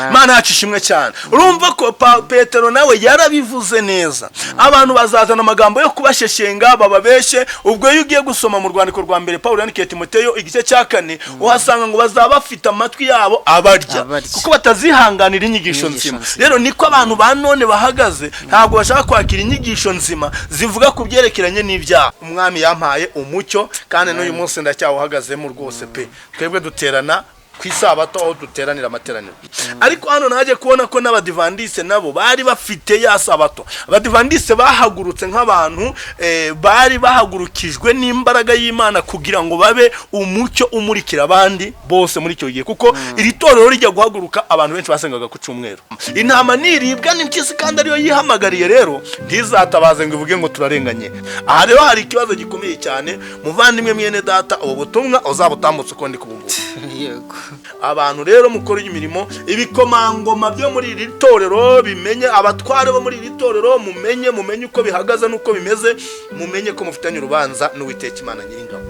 Imana yacu ishimwe cyane. Urumva ko Petero nawe yarabivuze neza, abantu bazazana amagambo yo kubasheshenga bababeshe. Ubwo iyo ugiye gusoma mu rwandiko rwa mbere Pawulo yandikiye Timoteyo, igice cya 4, uhasanga ngo bazaba bafite amatwi yabo abarya, Abarya. kuko batazihanganira inyigisho Inyigisho nzima. nzima. Rero niko abantu ba none bahagaze, ntabwo bashaka kwakira inyigisho nzima zivuga ku byerekeranye n'ibyaha. Umwami yampaye umucyo, kandi n'uyu munsi ndacyawuhagazemo rwose pe. Twebwe duterana ku isabato aho duteranira amateraniro, ariko hano naje kubona ko n'abadivandise nabo bari bafite ya sabato. Abadivandise bahagurutse nk'abantu bari bahagurukijwe n'imbaraga y'Imana kugira ngo babe umucyo umurikira abandi bose muri icyo gihe, kuko iri torero rijya guhaguruka abantu benshi basengaga ku cyumweru. Intama niribwa n'impyisi kandi ariyo yihamagariye, rero ntizatabaze ngo ivuge ngo turarenganye. Aha rero hari ikibazo gikomeye cyane, muvandimwe mwene data, ubu butumwa uzabutambutse uko ndi kubuvuga. Abantu rero mukora imirimo, ibikomangoma byo muri iri torero bimenye, abatware bo muri iri torero mumenye uko bihagaze n'uko bimeze, mumenye ko mufitanye urubanza n'Uwiteka Imana Nyiringabo.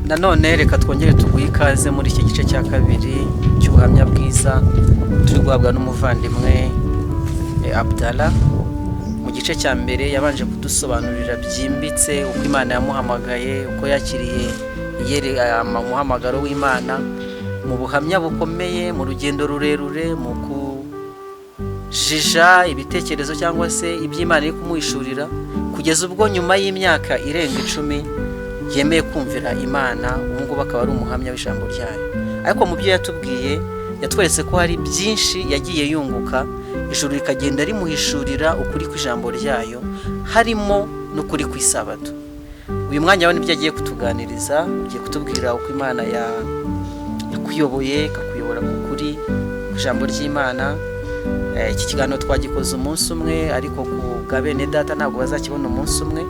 Nanone reka twongere tuguhe ikaze muri iki gice cya kabiri cy'ubuhamya bwiza turi guhabwa n'umuvandimwe Abdallah. Mu gice cya mbere yabanje kudusobanurira byimbitse uko Imana yamuhamagaye, uko yakiriye umuhamagaro w'Imana mu buhamya bukomeye, mu rugendo rurerure, mu kujija ibitekerezo cyangwa se iby'Imana iri kumuhishurira, kugeza ubwo nyuma y'imyaka irenga 10 yemeye kumvira Imana, ubu ngubu akaba ari umuhamya w'ijambo ryayo. Ariko mu byo yatubwiye, yatweretse ko hari byinshi yagiye yunguka, ijuru rikagenda rimuhishurira ukuri kw'ijambo ryayo, harimo n'ukuri kw'isabato. Uyu mwanya we nibyo agiye kutuganiriza, ugiye kutubwira uko Imana yakuyoboye, ikakuyobora ku kuri ku ijambo ry'Imana. Iki kiganiro twagikoze umunsi umwe, ariko ku bwa bene data ntabwo bazakibona umunsi umwe.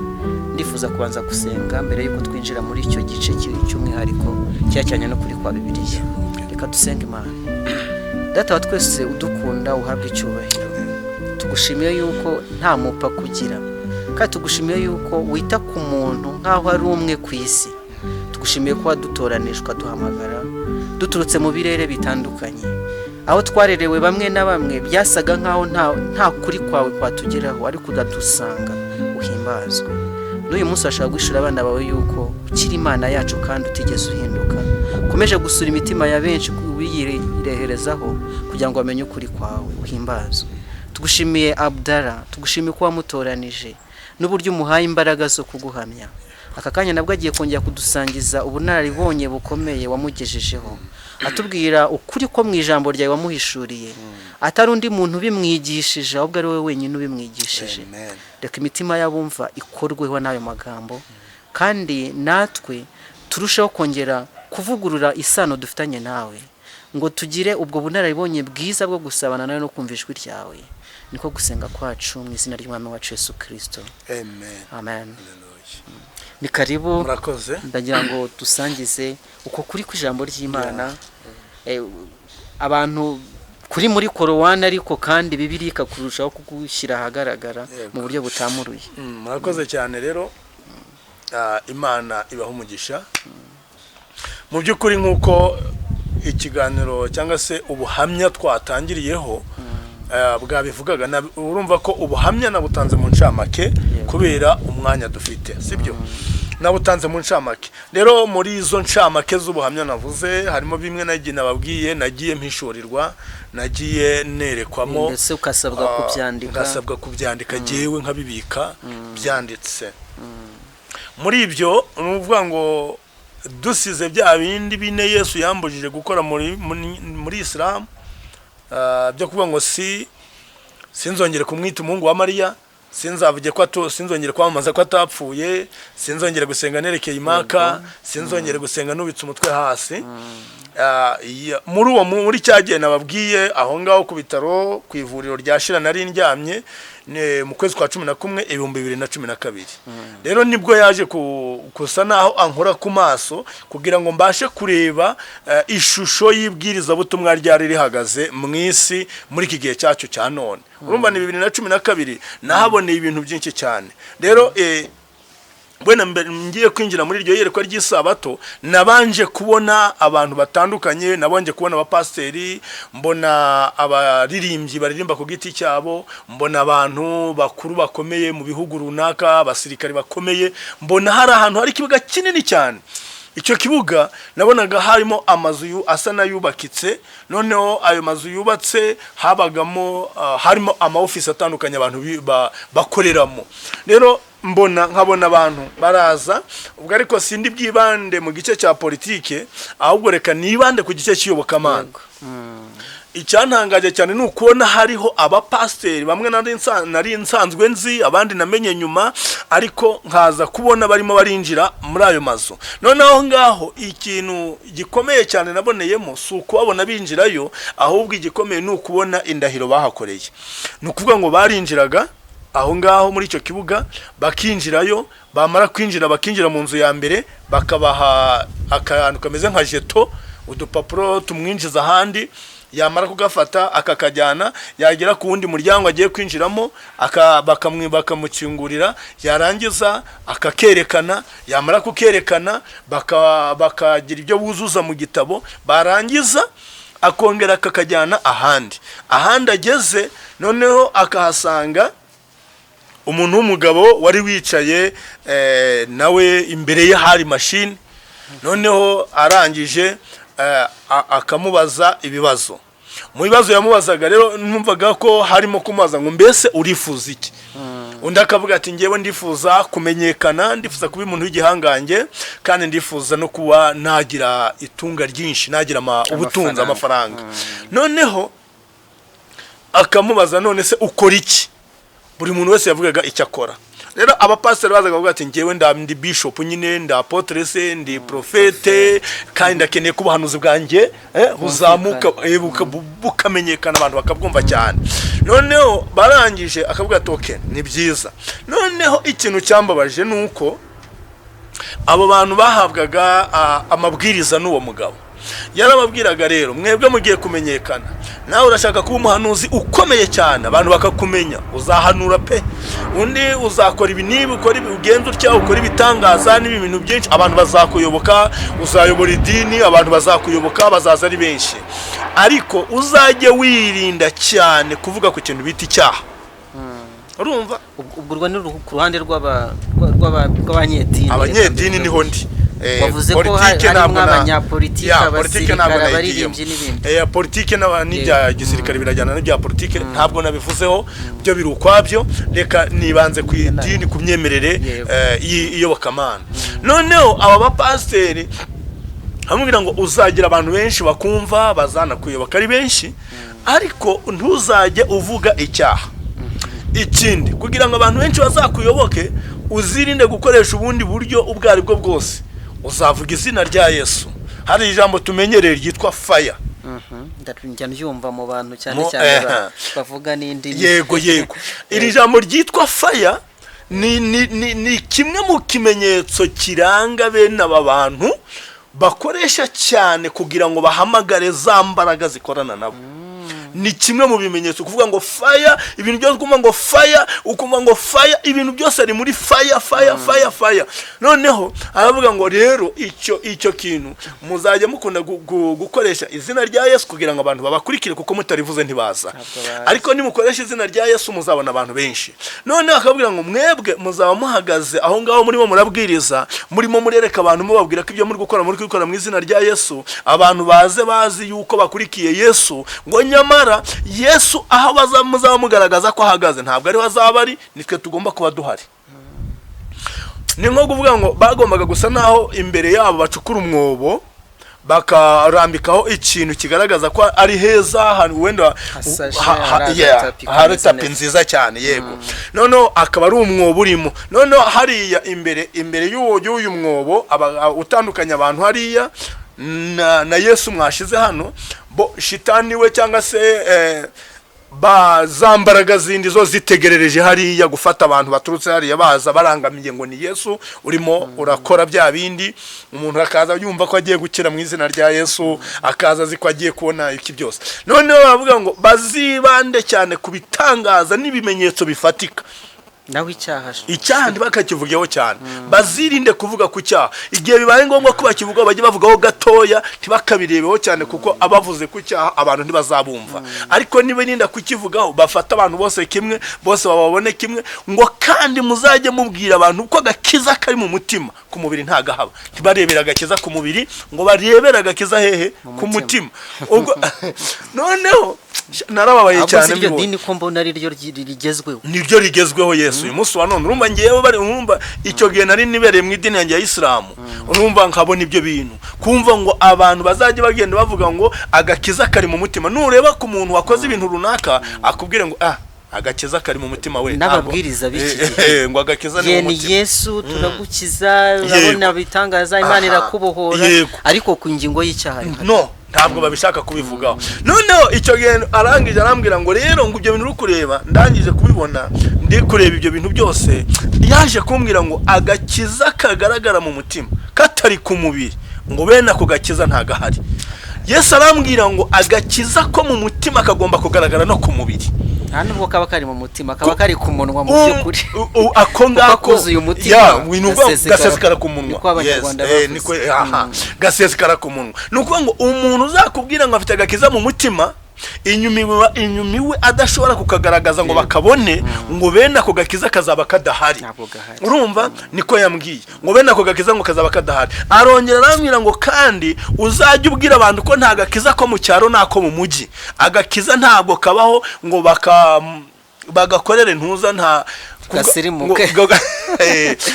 Ndifuza kubanza gusenga mbere y'uko twinjira muri icyo gice cy'umwihariko cyerekeranye n'ukuri kwa Bibiliya. Reka dusenge Imana. Data wa twese udukunda, uhabwe icyubahiro. Tugushimiye yuko nta mupaka ugira, kandi tugushimiye yuko wita ku muntu nk'aho ari umwe ku isi. Tugushimiye ko wadutoranije ukaduhamagara duturutse mu birere bitandukanye, aho twarerewe bamwe na bamwe byasaga nk'aho nta kuri kwawe kwatugeraho, ariko uradusanga. Uhimbazwe. N'uyu munsi washaka guhishura abana bawe yuko ukiri Imana yacu kandi utigeze uhinduka. Ukomeje gusura imitima ya benshi wiyireherezaho kugira ngo bamenye ukuri kwawe. Uhimbazwe. Tugushimiye Abdallah, tugushimiye ko wamutoranije n'uburyo umuhaye imbaraga zo kuguhamya. Aka kanya nabwo agiye kongera kudusangiza ubunararibonye bukomeye wamugejejeho, atubwira ukuri ko mu ijambo ryawe wamuhishuriye, atari undi muntu ubimwigishije, ahubwo ari wowe wenyine ubimwigishije. Amen. Reka imitima y'abumva ikorweho n'ayo magambo, kandi natwe turusheho kongera kuvugurura isano dufitanye nawe, ngo tugire ubwo bunararibonye bwiza bwo gusabana nawe no kumva ijwi ryawe. Niko gusenga kwacu mu izina ry'Umwami wacu Yesu Kirisito. Amen. Amen. Hallelujah. Ni karibu. Murakoze. Ndagira ngo dusangize uko kuri kw'ijambo ry'Imana. Abantu kuri muri Korowani, ariko kandi Bibiliya ikakurushaho kugushyira ahagaragara mu buryo butamuruye. Murakoze cyane rero. Imana ibaha umugisha. Mu by'ukuri, nk'uko ikiganiro cyangwa se ubuhamya twatangiriyeho bwabivugaga, urumva ko ubuhamya nabutanze mu ncamake kubera umwanya dufite, sibyo? Nabutanze mu ncamake. Rero muri izo ncamake z'ubuhamya navuze, harimo bimwe nagiye nababwiye, nagiye mpishurirwa, nagiye nerekwamo, ndetse ugasabwa kubyandika. Ngasabwa kubyandika jyewe nkabibika byanditse. Muri ibyo ni ukuvuga ngo dusize bya bindi bine Yesu yambujije gukora muri Isilamu, byo kuvuga ngo sinzongere kumwita umuhungu wa Mariya, sinzavuge ko sinzongere kwamamaza ko atapfuye, sinzongere gusenga nerekeye imaka, sinzongere gusenga nubitse umutwe hasi. Muri cya gihe nababwiye aho ngaho ku bitaro, ku ivuriro rya Shira nari ndyamye. Mu kwezi kwa 11 2012 rero nibwo yaje gusa naho ankora ku maso kugira ngo mbashe kureba ishusho y'ibwirizabutumwa ryari rihagaze mu isi muri iki gihe cyacu cya none. Urumva ni 2012, nahaboneye ibintu byinshi cyane. Rero wenda mbere ngiye kwinjira muri iryo yerekwa ry'isabato, nabanje kubona abantu batandukanye, nabanje kubona abapasiteri, mbona abaririmbyi baririmba ku giti cyabo, mbona abantu bakuru bakomeye mu bihugu runaka, abasirikari bakomeye, mbona hari ahantu hari ikibuga kinini cyane. Icyo kibuga nabonaga harimo amazu asa n'ayubakitse. Noneho ayo mazu yubatse habagamo harimo ama office atandukanye abantu bakoreramo. Rero mbona nkabona abantu baraza ubwo, ariko sindi bwibande mu gice cya politike, ahubwo reka nibande ku gice cy'iyobokamana. Icyantangaje cyane ni ukubona hariho abapasiteri bamwe nari nsanzwe nzi, abandi namenye nyuma, ariko nkaza kubona barimo barinjira muri ayo mazu. Noneho aho ngaho ikintu gikomeye cyane naboneyemo si ukubabona binjirayo, ahubwo igikomeye ni ukubona indahiro bahakoreye. Ni ukuvuga ngo barinjiraga aho ngaho muri icyo kibuga, bakinjirayo, bamara kwinjira bakinjira mu nzu ya mbere, bakabaha akantu kameze nka jeto, udupapuro tumwinjiza ahandi. Yamara kugafata akakajyana, yagera ku wundi muryango agiye kwinjiramo bakamukingurira, yarangiza akakerekana, yamara kukerekana bakagira ibyo buzuza mu gitabo, barangiza akongera akakajyana ahandi. Ahandi ageze noneho akahasanga umuntu w'umugabo wari wicaye, nawe imbere ye hari mashini. Noneho arangije akamubaza ibibazo. Mu bibazo yamubazaga rero numvaga ko harimo kumubaza ngo: "Mbese urifuza iki?" Undi akavuga ati: "Ngewe ndifuza kumenyekana, ndifuza kuba umuntu w'igihangange, kandi ndifuza no kuba nagira itunga ryinshi, nagira ubutunzi, Amafaranga. amafaranga." Noneho akamubaza: "None se ukora iki?" Buri muntu wese yavugaga icyo akora. Rero abapasiteri bazaga bavuga ati: "Ngewe ndi bishop nyine, ndi apôtre se, ndi prophète, kandi ndakeneye ko ubuhanuzi bwanjye buzamuka, bukamenyekana, abantu bakabwumva cyane." Noneho barangije akavuga ati: "Okay, ni byiza." Noneho ikintu cyambabaje ni uko abo bantu bahabwaga amabwiriza n'uwo mugabo. Yarababwiraga rero: "Mwebwe mugiye kumenyekana, nawe urashaka kuba umuhanuzi ukomeye cyane, abantu bakakumenya, uzahanura pe, undi uzakora ibi n'ibi, ukora ibi, ugenza utya, ukora ibitangaza n'ibi bintu byinshi, abantu bazakuyoboka, uzayobora idini, abantu bazakuyoboka, bazaza ari benshi, ariko uzajye wirinda cyane kuvuga ku kintu bita icyaha." Urumva? Ubwo urwo ni ku ruhande rw'abanyedini. Abanyedini niho ndi. Wavuze ko Politike harimo ntabwo abanyapolitike, Ya, politike ntabwo abasirikare, nayigiyemo. abaririmbyi n'ibindi. Politike n'ibya gisirikare birajyana n'ibya politike, ntabwo nabivuzeho, byo biri ukwabyo. Reka nibanze ku idini, ku myemerere y'iyobokamana. Noneho aba bapasiteri amubwira ngo: "Uzagira abantu benshi bakumva, bazanakuyoboka ari benshi, ariko ntuzajye uvuga icyaha. Ikindi, kugira ngo abantu benshi bazakuyoboke, uzirinde gukoresha ubundi buryo ubwo ari bwo bwose, uzavuga izina rya Yesu." Hari ijambo tumenyereye ryitwa fire. Njya mbyumva mu bantu cyane cyane bavuga n'indimi. Yego, iri jambo ryitwa fire ni kimwe mu kimenyetso kiranga bene aba bantu bakoresha cyane kugira ngo bahamagare za mbaraga zikorana nabo. Ni kimwe mu bimenyetso kuvuga ngo fire, ibintu byose ukumva ngo fire, ukumva ngo fire, ibintu byose ari muri fire, fire, fire, fire. Noneho aravuga ngo: "Rero icyo kintu muzajya mukunda gukoresha izina rya Yesu kugira ngo abantu babakurikire, kuko mutarivuze ntibaza." Ntabwo bazi. "Ariko nimukoresha izina rya Yesu muzabona abantu benshi." Noneho akabwira ngo: "Mwebwe muzaba muhagaze aho ngaho, murimo murabwiriza, murimo murereka abantu, mubabwira ko ibyo muri gukora muri kubikora mu izina rya Yesu, abantu baze bazi yuko bakurikiye Yesu." Ngo nyamara Yesu aho muzaba mugaragaza ko ahagaze ntabwo ariho azaba ari, nitwe tugomba kuba duhari. Ni nko kuvuga ngo bagombaga gusa naho imbere yabo bacukura umwobo, bakarambikaho ikintu kigaragaza ko ari heza ahantu wenda Hasashe, hari agatapi hari kameze tapi neza. nziza cyane. Yego, noneho akaba ari umwobo urimo. Noneho hariya imbere y'uyu mwobo utandukanya abantu hariya na Yesu mwashize hano, bo shitani we cyangwa se Ba za mbaraga zindi zo zitegerereje hariya gufata abantu baturutse hariya, baza barangamiye ngo ni Yesu urimo urakora bya bindi. Umuntu akaza yumva ko agiye gukira mu izina rya Yesu, akaza azi ko agiye kubona iki byose. Noneho baravuga ngo bazibande cyane ku bitangaza n'ibimenyetso bifatika. Naho icyaha? Icyaha ntibakakivugeho cyane, bazirinde kuvuga ku cyaha. Igihe bibaye ngombwa ko bakivugaho, bajye bavugaho gatoya, ntibakabirebeho cyane, kuko abavuze ku cyaha abantu ntibazabumva. Ariko nibirinda kukivugaho, bafata abantu bose kimwe, bose bababone kimwe. Ngo kandi muzajye mubwira abantu ko agakiza kari mu mutima, ku mubiri ntagahaba. Ntibarebere agakiza ku mubiri, ngo barebere agakiza hehe? Ku mutima. Ubwo noneho narababaye Ahubwo cyane si iryo mbibonye. dini ko mbona ari ryo rigezweho? Niryo rigezweho. Yesu, uyu munsi wa none, urumva ngewe bari, urumva icyo gihe nari nibereye mu idini yanjye ya Isilamu, urumva nkabona ibyo bintu, kumva ngo abantu bazajya bagenda bavuga ngo agakiza kari mu mutima. Nureba ku muntu wakoze ibintu runaka, akubwire ngo agakiza kari mu mutima we. N'ababwiriza b'iki gihe. Ngo agakiza ni Ye mu ni mutima. Yesu turagukiza, urabona bitangaza, Imana irakubohora, ariko ku ngingo y'icyaha reka. No, ntabwo babishaka kubivugaho. Noneho icyo gihe arangije arambwira ngo rero, ngo ibyo bintu uri kureba, ndangije kubibona, ndi kureba ibyo bintu byose. Yaje kumbwira ngo agakiza kagaragara mu mutima katari ku mubiri, ngo bene ako gakiza ntagahari. Yesu arambwira ngo agakiza ko mu mutima kagomba kugaragara no ku mubiri. Nta nubwo kaba kari mu mutima, kaba kari ku munwa mu by'ukuri. Ako ngako. Kuzuye umutima, ya ni ukuvuga gasesekara. Gasesekara ku munwa. Niko Abanyarwanda Yes, bavuze. Niko, aha, gasesekara ku munwa. Ni ukuvuga ngo umuntu uzakubwira ngo afite agakiza mu mutima, inyuma iwe adashobora kukagaragaza ngo bakabone, ngo bene ako gakiza kazaba kadahari. Ntabwo gahari. Urumva niko yambwiye, ngo bene ako gakiza ngo kazaba kadahari. Arongera arambwira ngo kandi uzajya ubwira abantu ko nta gakiza ko mu cyaro n'ako mu mujyi, agakiza ntabwo kabaho, ngo bagakorere ntuza nta Gasirimuke.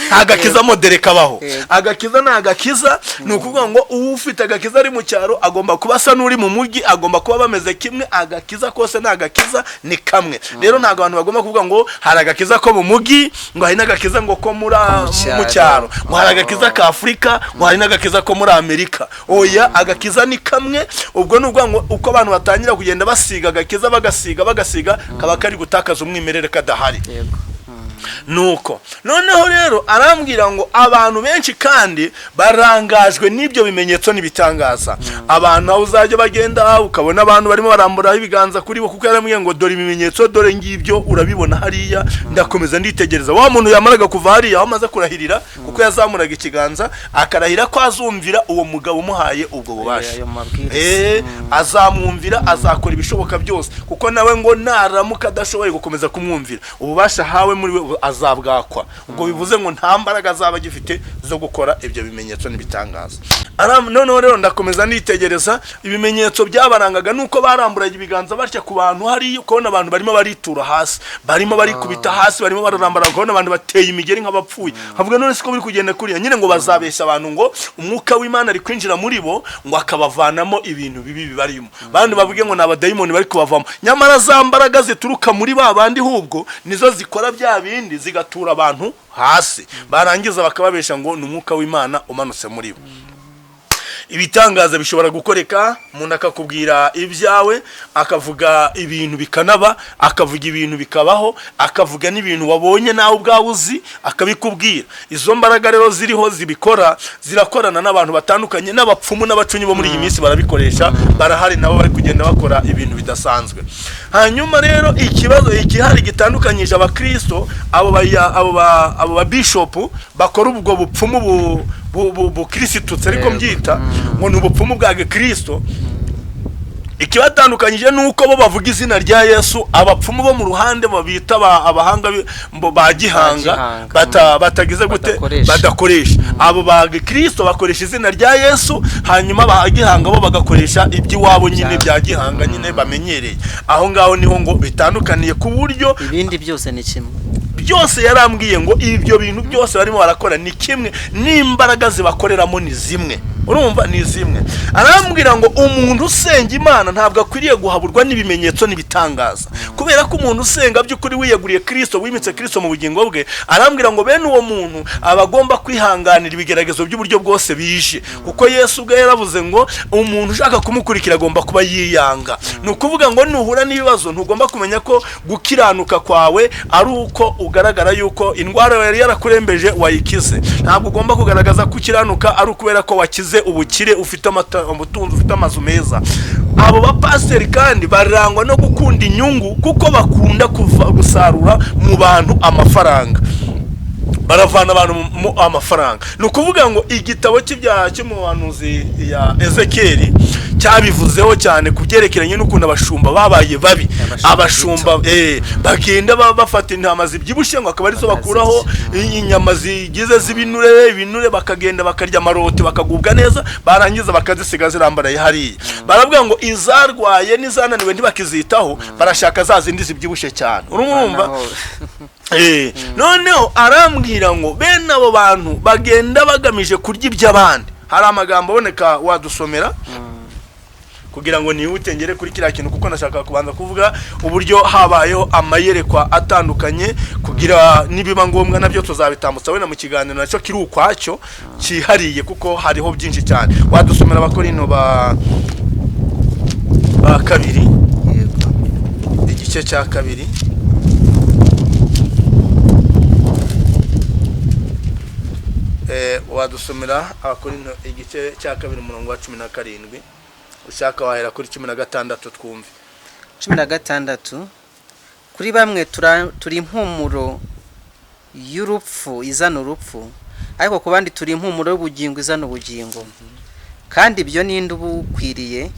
Nta gakiza modere kabaho. Agakiza ni agakiza. Ni ukuvuga ngo ufite agakiza ari mu cyaro agomba kuba asa n'uri mu mujyi, agomba kuba bameze kimwe. Agakiza kose ni agakiza, ni kamwe. Rero ntabwo abantu bagomba kuvuga ngo hari agakiza ko mu mujyi, ngo hari n'agakiza ngo ko muri mu cyaro. Mu cyaro, ngo hari agakiza ka Afurika, ngo hari n'agakiza ko muri Amerika. Oya, agakiza ni kamwe. Ubwo ni ukuvuga ngo uko abantu batangira kugenda basiga agakiza, bagasiga, bagasiga, kaba kari gutakaza umwimerere, kadahari. Nuko noneho rero arambwira ngo abantu benshi kandi barangajwe n'ibyo bimenyetso n'ibitangaza. Abantu aho uzajya bagenda, ukabona abantu barimo baramburaho ibiganza kuri bo, kuko yarambwiye ngo dore ibimenyetso, dore ngibyo urabibona hariya. Ndakomeza nditegereza, wa muntu yamaraga kuva hariya aho amaze kurahirira, kuko yazamuraga ikiganza akarahira ko azumvira uwo mugabo umuhaye ubwo bubasha. Ayo mabwiriza. Azamwumvira, azakora ibishoboka byose, kuko nawe ngo naramuka adashoboye gukomeza kumwumvira, ububasha ahawe muri we azabwakwa. Ubwo bivuze ngo nta mbaraga azaba agifite zo gukora ibyo bimenyetso n'ibitangaza. Noneho rero ndakomeza nitegereza ibimenyetso byabarangaga, nuko baramburaga ibiganza batya ku bantu hariya, ukabona abantu barimo baritura hasi, barimo barikubita hasi, barimo bararambara, ukabona abantu bateye imigeri nk'abapfuye. Nkavuga none siko biri kugenda kuriya nyine, ngo bazabeshya abantu ngo umwuka w'Imana ari kwinjira muri bo, ngo akabavanamo ibintu bibi bibarimo. Bandi bavuge ngo ni abadayimoni bari kubavamo, nyamara za mbaraga zituruka muri ba bandi hubwo nizo zikora bya bindi, zigatura abantu hasi, barangiza bakababesha ngo ni umwuka w'Imana umanutse muri bo. Ibitangaza bishobora gukoreka, umuntu akakubwira ibyawe, akavuga ibintu bikanaba, akavuga ibintu bikabaho, akavuga n'ibintu wabonye nawe ubwawe uzi, akabikubwira. Izo mbaraga rero ziriho zibikora, zirakorana n'abantu batandukanye, n'abapfumu n'abacunyi bo muri iyi minsi barabikoresha, barahari nabo bari kugenda bakora ibintu bidasanzwe. Hanyuma rero ikibazo igihari gitandukanyije abakristo, abo ba bishopu bakora ubwo bupfumu bukirisitutse, ariko mbyita ngo ni ubupfumu bwa gikristo, ikibatandukanyije ni uko bo bavuga izina rya Yesu. Abapfumu bo mu ruhande babita abahanga ba gihanga, Gihanga. Batagize gute? Badakoresha. Badakoresha. Abo ba gikristo bakoresha izina rya Yesu, hanyuma ba gihanga bo bagakoresha iby'iwabo nyine bya gihanga nyine bamenyereye. Aho ngaho niho ngo bitandukaniye, ku buryo Ibindi byose ni kimwe. Byose yarambwiye ngo ibyo bintu byose barimo barakora ni kimwe, n'imbaraga zibakoreramo ni zimwe. Urumva ni zimwe. Arambwira ngo umuntu usenga Imana ntabwo akwiriye guhaburwa n'ibimenyetso n'ibitangaza, kubera ko umuntu usenga by'ukuri wiyeguriye Kristo, wimitse Kristo mu bugingo bwe, arambwira ngo bene uwo muntu aba agomba kwihanganira ibigeragezo by'uburyo bwose bije, kuko Yesu ubwe yaravuze ngo umuntu ushaka kumukurikira agomba kuba yiyanga. Ni ukuvuga ngo nuhura n'ibibazo ntugomba kumenya ko gukiranuka kwawe ari uko ugaragara yuko indwara yari yarakurembeje wayikize. Ntabwo ugomba kugaragaza ko ukiranuka ari ukubera ko wakize ubukire, ufite umutunzi, ufite amazu meza. Abo bapasiteri kandi barangwa no gukunda inyungu, kuko bakunda gusarura mu bantu amafaranga, baravana abantu mu amafaranga. Ni ukuvuga ngo igitabo cy'ibyaha cy'umuhanuzi ya Ezekeri cyabivuzeho cyane ku byerekeranye n'ukuntu abashumba babaye babi. Abashumba. Abashumba bagenda bafata intama zibyibushye ngo akaba arizo bakuraho inyama zigize z'ibinure, ibinure bakagenda bakarya amarote bakagubwa neza, barangiza bakazisiga zirambaraye hariya. Baravuga ngo izarwaye n'izananiwe ntibakizitaho, barashaka za zindi zibyibushye cyane. Urumva? Noneho arambwira ngo bene abo bantu bagenda bagamije kurya iby'abandi. Hari amagambo aboneka wadusomera kugira ngo nihute ngere kuri kiriya kintu, kuko nashaka kubanza kuvuga uburyo habayeho amayerekwa atandukanye, kugira nibiba ngombwa nabyo tuzabitambutsa wenda mu kiganiro nacyo kiri ukwacyo cyihariye, kuko hariho byinshi cyane. Wadusomera Abakorino ba kabiri, igice cya kabiri. Wadusomera Abakorino igice cya kabiri umurongo wa 17, ushaka wahera kuri 16 twumve. 16. Kuri bamwe turi impumuro y'urupfu izana urupfu, ariko ku bandi turi impumuro y'ubugingo izana ubugingo. Kandi ibyo ninde ubukwiriye?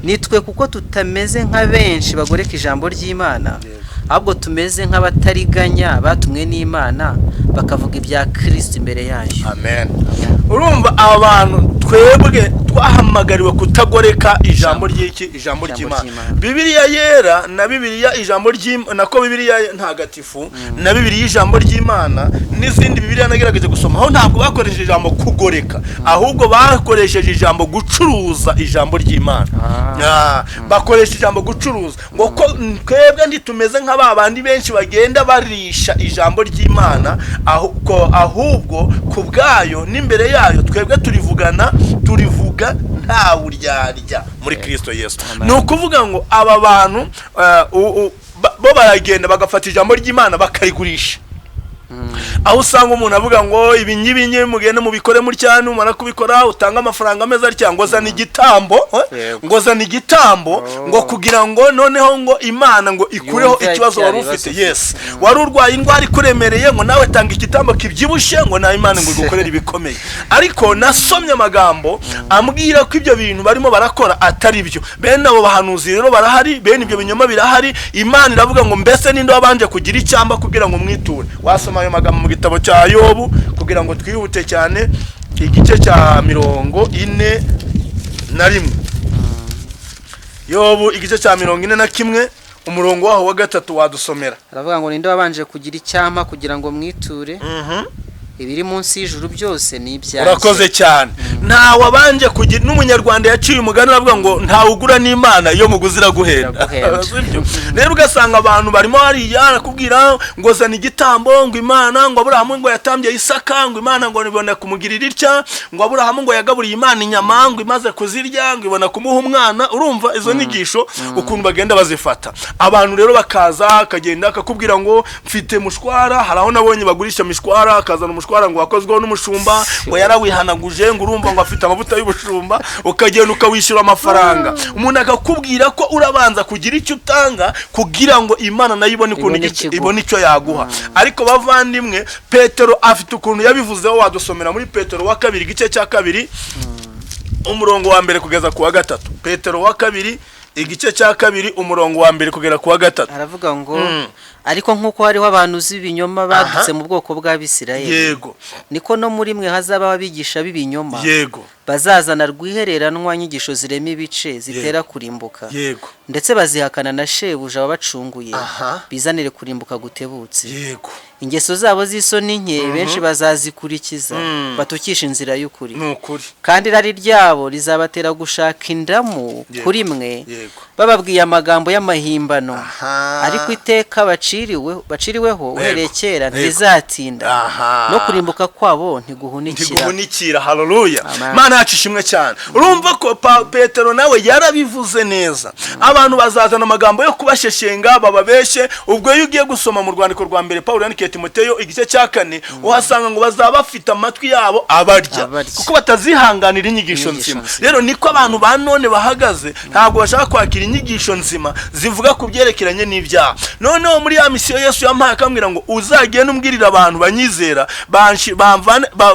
Nitwe, kuko tutameze nka benshi bagoreka ijambo ry'Imana, ahubwo tumeze nk'abatariganya batumwe n'Imana, bakavuga ibya Kristo imbere yayo. Amen. Urumva abantu twebwe twahamagariwe kutagoreka ijambo ry'iki? Ijambo ry'Imana. Ry'Imana. Bibiliya yera na Bibiliya ijambo ry'Imana, nako Bibiliya ntagatifu na Bibiliya ijambo ry'Imana n'izindi Bibiliya nagerageje gusoma aho, ntabwo bakoresheje ijambo kugoreka, ahubwo bakoresheje ijambo gucuruza ijambo ry'Imana. Bakoresha ijambo gucuruza, ngo ko twebwe ntitumeze nka ba bandi benshi bagenda barisha ijambo ry'Imana, ahubwo ku bwayo n'imbere yayo twebwe turivugana, turivuga nta buryarya muri Kristo Yesu. Amen. Ni ukuvuga ngo aba bantu bo baragenda bagafata ijambo ry'Imana bakarigurisha, aho usanga umuntu avuga ngo ibi ngibi mugende mubikore mutya, numara kubikora utanga amafaranga ameza atya, ngo zana igitambo, Yego. ngo zana igitambo, ngo kugira ngo noneho ngo Imana ngo ikureho Yumve ikibazo cya wari bibazo ufite. ufite. Yes, wari urwaye indwara ikuremereye, ngo nawe tanga igitambo kibyibushye, ngo nawe Imana ngo igukorere ibikomeye. Ariko nasomye amagambo ambwira ko ibyo bintu barimo barakora atari byo. Bene abo bahanuzi rero barahari, bene ibyo binyoma birahari. Imana iravuga ngo mbese ninde wabanje kugira icyamba kugira ngo mwiture? Wasoma ayo magambo mu gitabo cya Yobu kugira ngo twihute cyane, igice cya 41. Yobu igice cya 41 umurongo waho wa 3 wadusomera. Aravuga ngo ninde wabanje kugira icyampa kugira ngo mwiture? Ibiri munsi y'ijuru byose ni ibyanjye. Urakoze cyane. Nta wabanje kugira, n'umunyarwanda yaciye umugani aravuga ngo ntawe ugura n'Imana, iyo muguzi iraguhenda. Iraguhenda. Sibyo? Rero ugasanga abantu barimo hariya arakubwira ngo zana igitambo, ngo Imana, ngo Aburahamu ngo yatambye Isaka, ngo Imana ngo ibona kumugirira itya, ngo Aburahamu ngo yagaburiye Imana inyama, ngo imaze kuzirya ngo ibona kumuha umwana. Urumva izo nyigisho ukuntu bagenda bazifata. Abantu rero bakaza akagenda akakubwira ngo mfite mushwara. Hari aho nabonye bagurisha mishwara, akazana umushwara ngo wakozweho n'umushumba, ngo yarawihanaguje, ngo urumva ngo afite amavuta y'ubushumba, ukagenda ukawishyura amafaranga. Umuntu akakubwira ko urabanza kugira icyo utanga kugira ngo Imana nayo ibone ukuntu Ibone ikiguha. ibone icyo yaguha. Ariko bavandimwe, Petero afite ukuntu yabivuzeho. Wadusomera muri Petero wa kabiri igice cya 2 umurongo wa 1 kugeza ku wa 3. Petero wa kabiri igice cya 2 umurongo wa 1 kugera ku wa 3. Aravuga ngo Ariko nk'uko hariho abantu z'ibinyoma badutse mu bwoko bw'Abisirayeli, niko no muri mwe hazabaho abigisha b'ibinyoma, bazazana rwihereranwa inyigisho zirema ibice zitera kurimbuka, ndetse bazihakana na shebuja wabacunguye, bizanire kurimbuka gutebutse. Ingeso zabo z'isoni nke benshi bazazikurikiza, batukisha inzira y'ukuri. Ni ukuri. Kandi irari ryabo rizabatera gushaka indamu kuri mwe, bababwiye amagambo y'amahimbano. Ariko iteka baciriweho uhereye kera ntirizatinda, no kurimbuka kwabo ntiguhunikira. Ntiguhunikira. Haleluya. Amen. Mana yacu ishimwe cyane. Urumva ko Petero nawe yarabivuze neza, abantu bazazana amagambo yo kubasheshenga bababeshe. Ubwo iyo ugiye gusoma mu rwandiko rwa mbere Pawulo yandikiye Timoteyo, igice cya 4, uhasanga ngo bazaba bafite amatwi yabo abarya, Abarya. kuko batazihanganira inyigisho Inyigisho nzima. nzima. Rero niko abantu ba none bahagaze, ntabwo bashaka kwakira inyigisho nzima zivuga ku byerekeranye n'ibyaha. Noneho muri ya misiyo Yesu yampaye, akambwira ngo uzagende umbwirire abantu banyizera,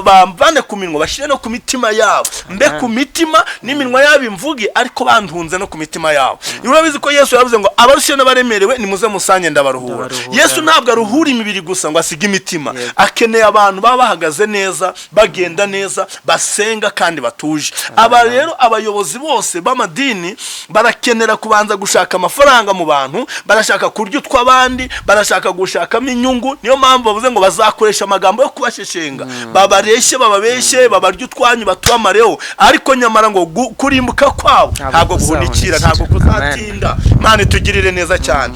bamvane ku minwa bashyire no ku mitima yabo, mbe ku mitima n'iminwa yabo imvuge, ariko bantunze no ku mitima yabo. Urabizi ko Yesu yavuze ngo abarushye n'abaremerewe nimuze musange ndabaruhura. Ndabaruhura. Yesu ntabwo aruhura imibiri gusa ngo asige imitima. Akeneye abantu baba bahagaze neza, bagenda neza, basenga kandi batuje. Aba rero abayobozi bose b'amadini barakenera kubanza gushaka amafaranga mu bantu, barashaka kurya utw'abandi, barashaka gushakamo inyungu. Niyo mpamvu bavuze ngo bazakoresha amagambo yo kubasheshenga, babareshye, bababeshye, babarye utwanyu, batubamareho. Ariko nyamara ngo kurimbuka kwabo Ntabwo ntabwo guhunikira, kuzahunikira. Ntabwo kuzatinda. Imana itugirire neza cyane.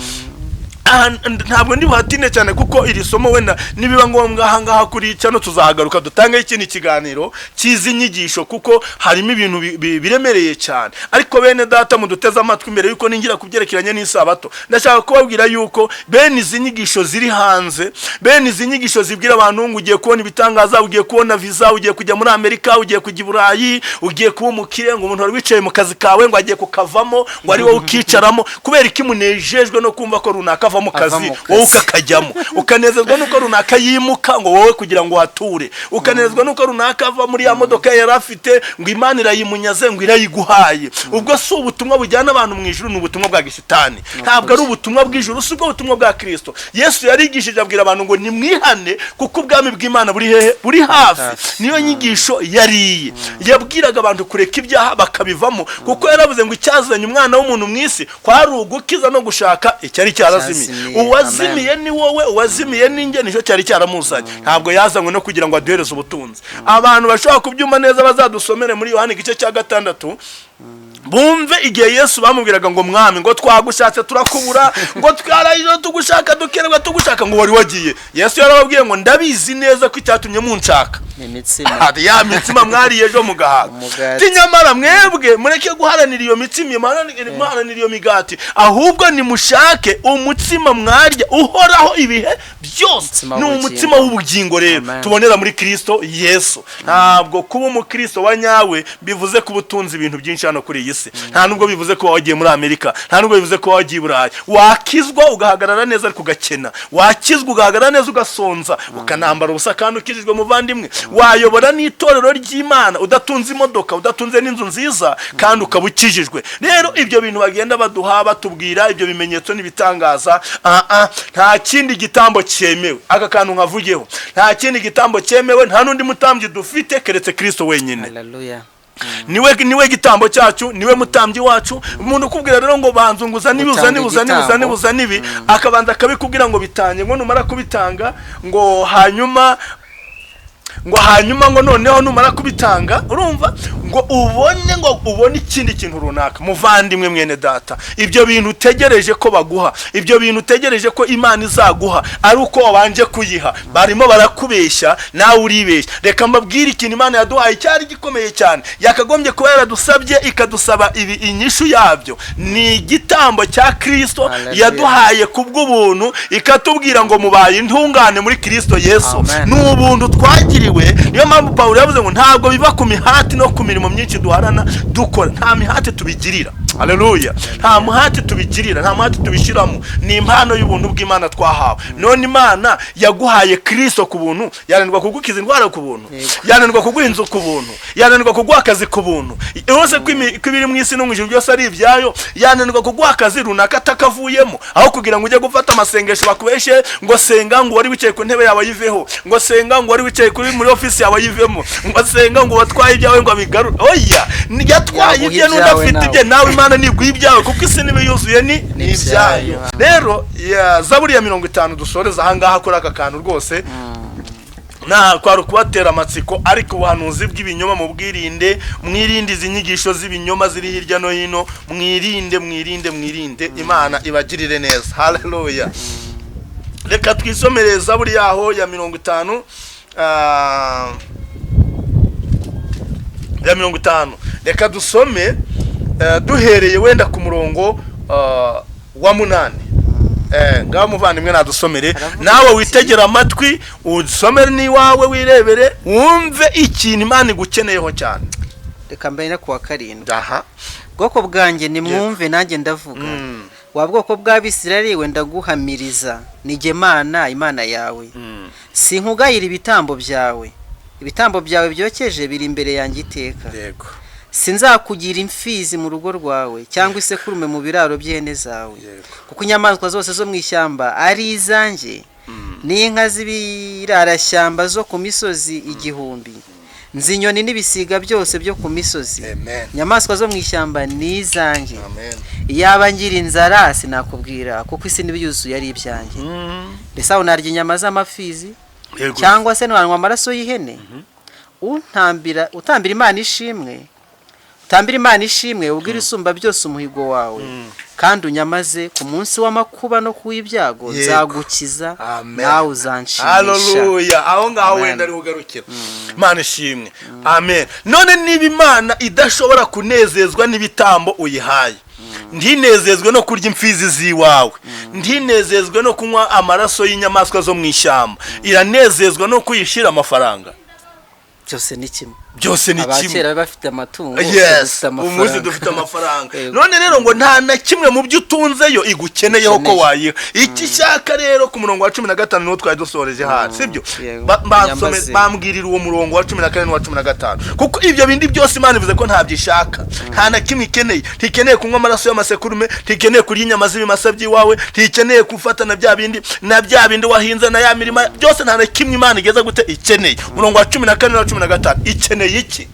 Aha ntabwo ndi buhatinde cyane, kuko iri somo wenda nibiba ngombwa ahangaha kuri cyano tuzahagaruka dutangeho ikindi kiganiro cy'izi nyigisho, kuko harimo ibintu biremereye cyane. Ariko bene data muduteze amatwi, mbere yuko ninjira ku byerekeranye n'isabato, ndashaka kubabwira yuko bene izi nyigisho ziri hanze, bene izi nyigisho zibwira abantu ngo ugiye kubona ibitangaza, ugiye kubona visa, ugiye kujya muri Amerika, ugiye kujya i Burayi, ugiye kuba umukire, ngo umuntu wari wicaye mu kazi kawe ngo agiye kukavamo, ngo ari wowe ukicaramo. Kubera iki munejejwe no kumva ko runaka ava mu Ava kazi, mu kazi. wowe ukakajyamo? Ukanezezwa nuko runaka yimuka ngo wowe kugira ngo uhature, ukanezezwa nuko runaka ava muri ya modoka yari afite ngo Imana irayimunyaze, ngo irayiguhaye. Ubwo si ubutumwa bujyana abantu mu ijuru, ni ubutumwa bwa gisitani, ntabwo ari ubutumwa bw'ijuru, si ubwo butumwa bwa Kristo. Yesu yarigishije abwira abantu ngo nimwihane kuko ubwami bw'Imana buri hehe? Buri hafi. Hafi. Niyo nyigisho yariye, yabwiraga abantu kureka ibyaha bakabivamo, kuko yaravuze ngo icyazanye umwana w'umuntu mu isi kwari ugukiza no gushaka icyari cyarazimiye. Cyazimiye. Uwazimiye ni wowe, uwazimiye ni njye, nicyo cyari cyaramuzanye. Ntabwo yazanywe no kugira ngo aduhereze ubutunzi. Abantu bashobora kubyumva neza bazadusomere muri Yohani igice cya 6, bumve igihe Yesu bamubwiraga ngo mwami, ngo twagushatse turakubura, ngo twaraje tugushaka dukererwa tugushaka, ngo wari wagiye. Yesu yarababwiye ngo ndabizi neza ko icyatumye munshaka Ni imitsima. Hari ya mitsima mwariye ejo mugahaga. Umugati. Ati nyamara mwebwe mureke guharanira iyo mitsima, muharanira iyo migati, ahubwo nimushake umutsima mwarya uhoraho ibihe byose. Umutsima Ni w'ubugingo. umutsima w'ubugingo rero Amen. tubonera muri Kristo Yesu. Ntabwo kuba umukristo wa nyawe bivuze kuba utunze ibintu byinshi hano kuri iyi si, nta nubwo bivuze kuba wagiye muri Amerika, nta nubwo bivuze kuba wagiye i Burayi. Wakizwa ugahagarara neza ariko ugakena, wakizwa ugahagarara neza ugasonza, ukanambara ubusa kandi ukijijwe. Muvandimwe, wayobora n'itorero ry'Imana udatunze imodoka, udatunze n'inzu nziza, kandi ukaba ukijijwe. Rero ibyo bintu bagenda baduha, batubwira ibyo bimenyetso n'ibitangaza, nta kindi gitambo cyemewe. Aka kantu nkavugeho: nta kindi gitambo cyemewe, nta n'undi mutambyi dufite keretse Kristo wenyine. Haleluya. Niwe gitambo cyacu, niwe mutambyi wacu. Umuntu ukubwira rero ngo banzunguza nibi, Utanga uzane uzane uzane igitambo. Uzane ibi, akabanza akabikubwira ngo bitange, ngo numara kubitanga, ngo hanyuma, ngo noneho numara kubitanga, urumva, ngo ubone ikindi kintu runaka. Muvandimwe mwene data, ibyo bintu utegereje ko baguha, ibyo bintu utegereje ko Imana izaguha ari uko wabanje kuyiha, barimo barakubeshya, nawe uribeshya. Reka mbabwire ikintu Imana yaduhaye cyari gikomeye cyane, yakagombye kuba yaradusabye, ikadusaba ibi inyishu yabyo ni igitambo cya Kristo Hallelujah. yaduhaye kubw'ubuntu, ikatubwira ngo mubaye intungane muri Kristo Yesu. Amen. Ni ubuntu twagiriwe. Niyo mpamvu Pawulo yavuze ngo ntabwo biva ku mihati no ku mirimo myinshi duharana dukora, nta mihati tubigirira. Haleluya. Nta muhati tubigirira, nta muhati tubishyiramo, ni impano y'ubuntu bw'Imana twahawe. None Imana yaguhaye Kristo ku buntu, yananirwa kugukiza indwara ku buntu? Yananirwa kuguha inzu ku buntu? Yananirwa kuguha akazi ku buntu? Yose ko ibiri mu isi no mu ijuru byose ari ibyayo, yananirwa kuguha akazi runaka atakavuyemo, aho kugira ngo ujye gufata amasengesho bakubeshe ngo senga ngo wari wicaye ku ntebe yawe ayiveho, ngo senga ngo wari wicaye kuri muri ofisi yawe ayivemo, ngo senga ngo watwaye ibyawe ngo abigarure? Oya, yatwaye Yaguha ibye n'undi ibyawe afite nawe. ibye. Nawe Imana niguha ibyawe, kuko isi niba yuzuye ni Ni ibyayo. ibyayo. Rero ya Zaburi ya 50, dusoreza ahangaha kuri aka kantu rwose, nta kwari ukubatera amatsiko, ariko ubuhanuzi bw'ibinyoma mu bwirinde, mwirinde izi nyigisho z'ibinyoma ziri hirya no hino, mwirinde, mwirinde, mwirinde. Imana ibagirire neza. Haleluya. Reka twisomere Zaburi yaho ya 50, ya 50. Reka dusome duhereye wenda ku murongo wa 8. Ngaho muvandimwe nadusomere. Aravuga Nawe ati- witegera amatwi usomere n'iwawe, wirebere, wumve ikintu Imana igukeneyeho cyane. Reka mbere no kuwa 7. Aha. Bwoko bwanjye, nimwumve, nanjye ndavuga. Wa bwoko bw'Abisirayeli we, ndaguhamiriza, ni jye Mana, Imana yawe. Sinkugayira ibitambo byawe, ibitambo byawe byokeje biri imbere yanjye iteka. Sinzakugira imfizi mu rugo rwawe cyangwa isekurume mu biraro by'ihene zawe. Kuko inyamaswa zose zo mu ishyamba ari izanjye, n'inka z'ibirarashyamba zo ku misozi igihumbi. Nzi inyoni n'ibisiga byose byo ku misozi. Amen. Inyamaswa zo mu ishyamba ni izanjye. Amen. Iyaba ngira inzara sinakubwira, kuko isi n'ibiyuzuye ari ibyanjye. Mbese aho narya inyama z'amafizi, cyangwa se nanywa amaraso y'ihene? Utambira, utambira Imana ishimwe, utambira Imana ishimwe, ubwira Isumba byose umuhigo wawe, kandi unyambaze ku munsi w'amakuba no ku w'ibyago, nzagukiza, Amen. nawe uzanshimisha. Haleluya. Aho ngaho Amen. wenda ariho ugarukira. Imana ishimwe. Amen. None niba Imana idashobora kunezezwa n'ibitambo uyihaye, ntinezezwe no kurya imfizi z'iwawe, ntinezezwe no kunywa amaraso y'inyamaswa zo mu ishyamba, iranezezwa no kuyishyira amafaranga? Byose ni kimwe. Byose ni kimwe. Abakera bari bafite amatungo, Yes. dufite Umunsi dufite amafaranga. Yego. None rero ngo nta na kimwe mu byo utunzeyo igukeneyeho ko Ukeneye. wayiha. Icyo ishaka rero, ku murongo wa 15 niwo twari dusoreje hasi, sibyo? Yego. Bansome- Nyambaze. Bambwirira uwo murongo wa 14 n'uwa 15, kuko ibyo bindi byose Imana ivuze ko ntabyo ishaka, nta na kimwe ikeneye. Ntikeneye kunywa amaraso y'amasekurume, ntikeneye kurya inyama z'ibimasa by'iwawe, ntikeneye gufata na bya bindi, na bya bindi wahinze, na ya mirima byose. Nta na kimwe Imana igeza gute ikeneye. Umurongo wa 14 n'uwa 15, ikeneye iki?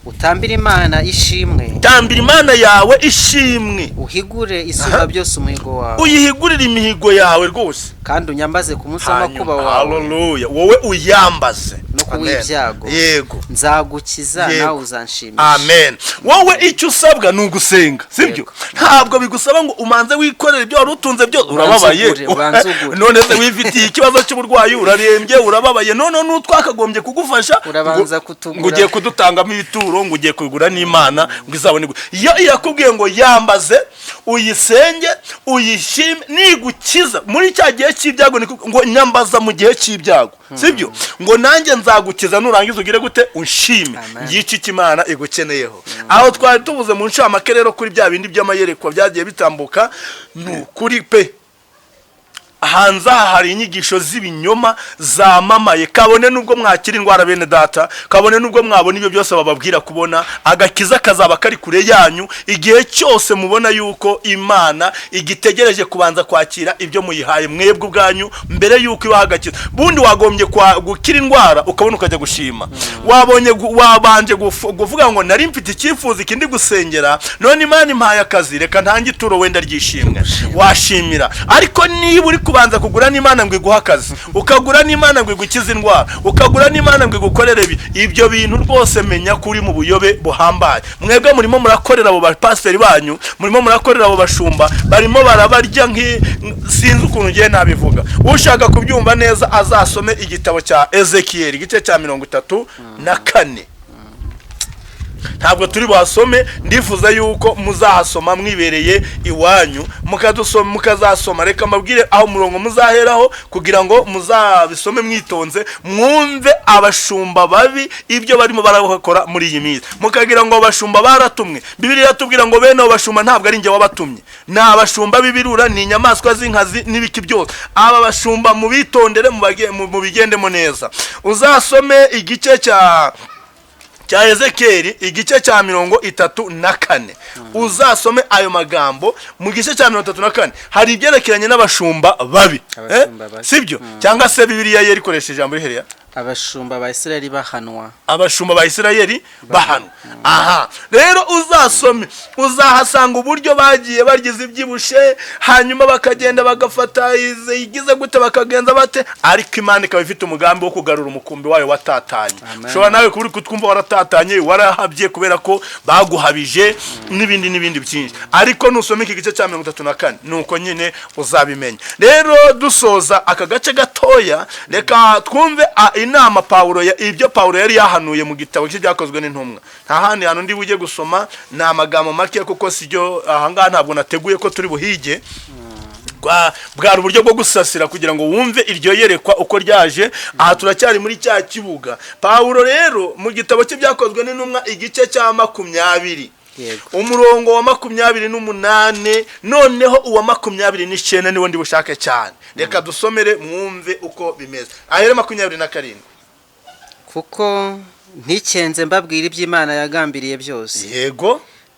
Utambire Imana ishimwe. Tambira Imana yawe ishimwe. Uhigure Isumba byose umuhigo wawe. Uyihigurire imihigo yawe rwose. Kandi unyambaze ku munsi w'amakuba Hanyuma, wawe haleluya, wowe uyambaze. no ku Amen. w'ibyago. Nzagukiza, nawe uzanshimisha. Amen. Wowe icyo usabwa ni ugusenga, sibyo? Yego. Ntabwo bigusaba ngo umanze wikorere ibyo wari utunze byose. Urababaye. Ugure, ubanze ugure. None se wifitiye ikibazo cy'uburwayi, urarembye, urababaye, none n'utwakagombye kugufasha Urabanza kutugura. ngo ugiye kudutangamo ibituro, ngo ugiye kugura n'Imana ngo izabone iyo irakubwiye ngo yambaze, uyisenge, uyishime, nigukiza muri cya gihe cy'ibyago. Ngo nyambaza mu gihe cy'ibyago, sibyo? Ngo nanjye nzagukiza, nurangiza ugire gute? Unshime. Amen. Ngiki icyo Imana igukeneyeho. Aho twari tubuze mu ncamake rero kuri bya bindi by'amayerekwa byagiye bitambuka, ni ukuri pe, hanze aha hari inyigisho z'ibinyoma zamamaye. Kabone nubwo mwakira indwara, bene data, kabone nubwo mwabona ibyo byose bababwira kubona, agakiza kazaba kari kure yanyu igihe cyose mubona yuko Imana igitegereje kubanza kwakira ibyo muyihaye mwebwe ubwanyu mbere yuko ibaha agakiza. Bundi wagombye gukira indwara, ukabona ukajya gushima. Wabonye wabanje kuvuga ngo nari mfite icyifuzo ikindi gusengera, none Imana impaye akazi, reka ntange ituro wenda ryishimwe, washimira. Ariko niba uri kubanza kugura n'Imana ngo iguhe akazi, ukagura n'Imana ngo igukize indwara, ukagura n'Imana ngo igukorere ibi, ibyo bintu rwose menya ko uri mu buyobe buhambaye. Mwebwe murimo murakorera abo bapasiteri banyu, murimo murakorera abo bashumba, barimo barabarya sinzi ukuntu ngiye nabivuga. Ushaka kubyumva neza azasome igitabo cya Ezekiyeli, igice cya 34. Ntabwo turi buhasome, ndifuza yuko muzahasoma mwibereye iwanyu, mukadusoma, mukazasoma. Reka mbabwire aho umurongo muzaheraho kugira ngo muzabisome mwitonze, mwumve abashumba babi ibyo barimo barakora muri iyi minsi, mukagira ngo abashumba baratumwe. Bibiliya iratubwira ngo bene abo bashumba ntabwo ari njye wabatumye, ni abashumba b'ibirura, ni inyamaswa z'inkazi n'ibiki byose. Aba bashumba mubitondere, mubigendemo neza. Uzasome igice cya Ezekeri, igice cya 34, uzasome ayo magambo. Mu gice cya 34 hari ibyerekeranye n'abashumba babi. Abashumba babi. Sibyo? Cyangwa se Bibiliya ye ikoresha ijambo rihereye Abashumba ba Isirayeli bahanwa. Abashumba ba Isirayeli bahanwa. Aha rero uzasome, uzahasanga uburyo bagiye barya ibyibushe, hanyuma bakagenda bagafata igize gute, bakagenza bate, ariko Imana ikaba ifite umugambi wo kugarura umukumbi wayo watatanye. Amen. Ushobora nawe kuba uri kutwumva waratatanye, warahabye kubera ko baguhabije n'ibindi n'ibindi byinshi, ariko nusoma iki gice cya 34 nuko nyine uzabimenya. Rero dusoza aka gace gatoya, reka twumve inama Pawulo ibyo Pawulo yari yahanuye mu gitabo cye Byakozwe n'Intumwa. Nta handi hantu ndi bujye gusoma, ni amagambo make, kuko sibyo ahangaha ntabwo nateguye ko turi buhige. Bwari uburyo bwo gusasira kugira ngo wumve iryo yerekwa uko ryaje. Aha turacyari muri cya kibuga. Pawulo rero mu gitabo cye Byakozwe n'Intumwa, igice cya 20, umurongo wa 28, noneho uwa 29 niwo ndi bushake cyane. Reka dusomere mwumve uko bimeze. Ahere 27. Kuko ntikenze mbabwira iby'Imana yagambiriye byose.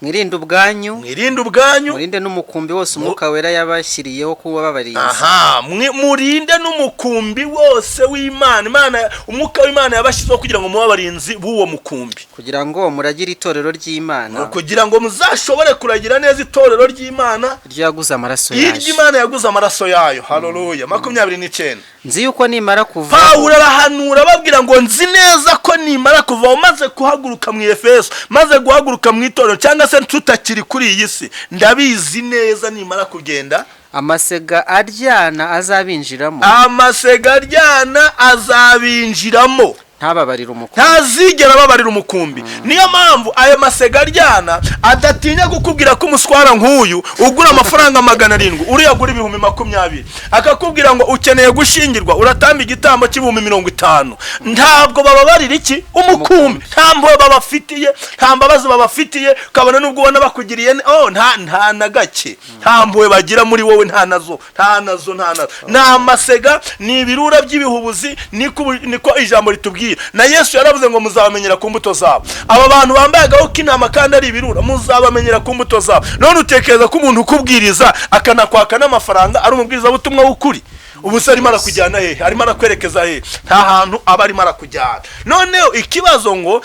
Mwirinde ubwanyu. Mwirinde ubwanyu. Murinde n'umukumbi wose Umwuka Wera yabashyiriyeho kuba babarinzi. Aha, murinde n'umukumbi wose w'Imana, Imana, Umwuka w'Imana yabashyizeho kugira ngo mube abarinzi b'uwo mukumbi, kugira ngo muragire itorero ry'Imana, kugira ngo muzashobore kuragira neza itorero ry'Imana, iryo yaguze amaraso yayo. Iry'Imana yaguze amaraso yayo. Haleluya. 29. Nzi yuko nimara kuva Pawulo arahanura ababwira ngo nzi neza ko nimara kuva, maze guhaguruka mu Efeso, maze guhaguruka mu itorero, cyangwa se tutakiri kuri iyi si, ndabizi neza nimara kugenda, amasega aryana azabinjiramo, amasega aryana azabinjiramo, ntababarire umukumbi. Ntazigera ababarira umukumbi. Niyo mpamvu ayo masega aryana adatinya kukubwira ko umuswara nk'uyu ugura amafaranga 700, uriya agura 20,000, akakubwira ngo ukeneye gushyingirwa, uratamba igitambo cy'50,000. Ntabwo bababarira iki? Umukumbi. Nta mpuhwe babafitiye, nta mbabazi babafitiye, kabone n'ubwo ubona bakugiriye oh, nta na gake, nta mpuhwe bagira muri wowe, nta nazo, nta nazo, nta nazo. Ni amasega, ni ibirura by'ibihubuzi, niko ijambo ritubwira. Na Yesu yaravuze ngo muzabamenyera ku mbuto zabo. Aba bantu bambaye agahu k'intama kandi ari ibirura, muzabamenyera ku mbuto zabo. None utekereza ko umuntu ukubwiriza akanakwaka n'amafaranga ari umubwirizabutumwa w'ukuri? Ubu se arimo arakujyana hehe? Arimo arakwerekeza hehe? Nta hantu aba arimo arakujyana. Noneho ikibazo ngo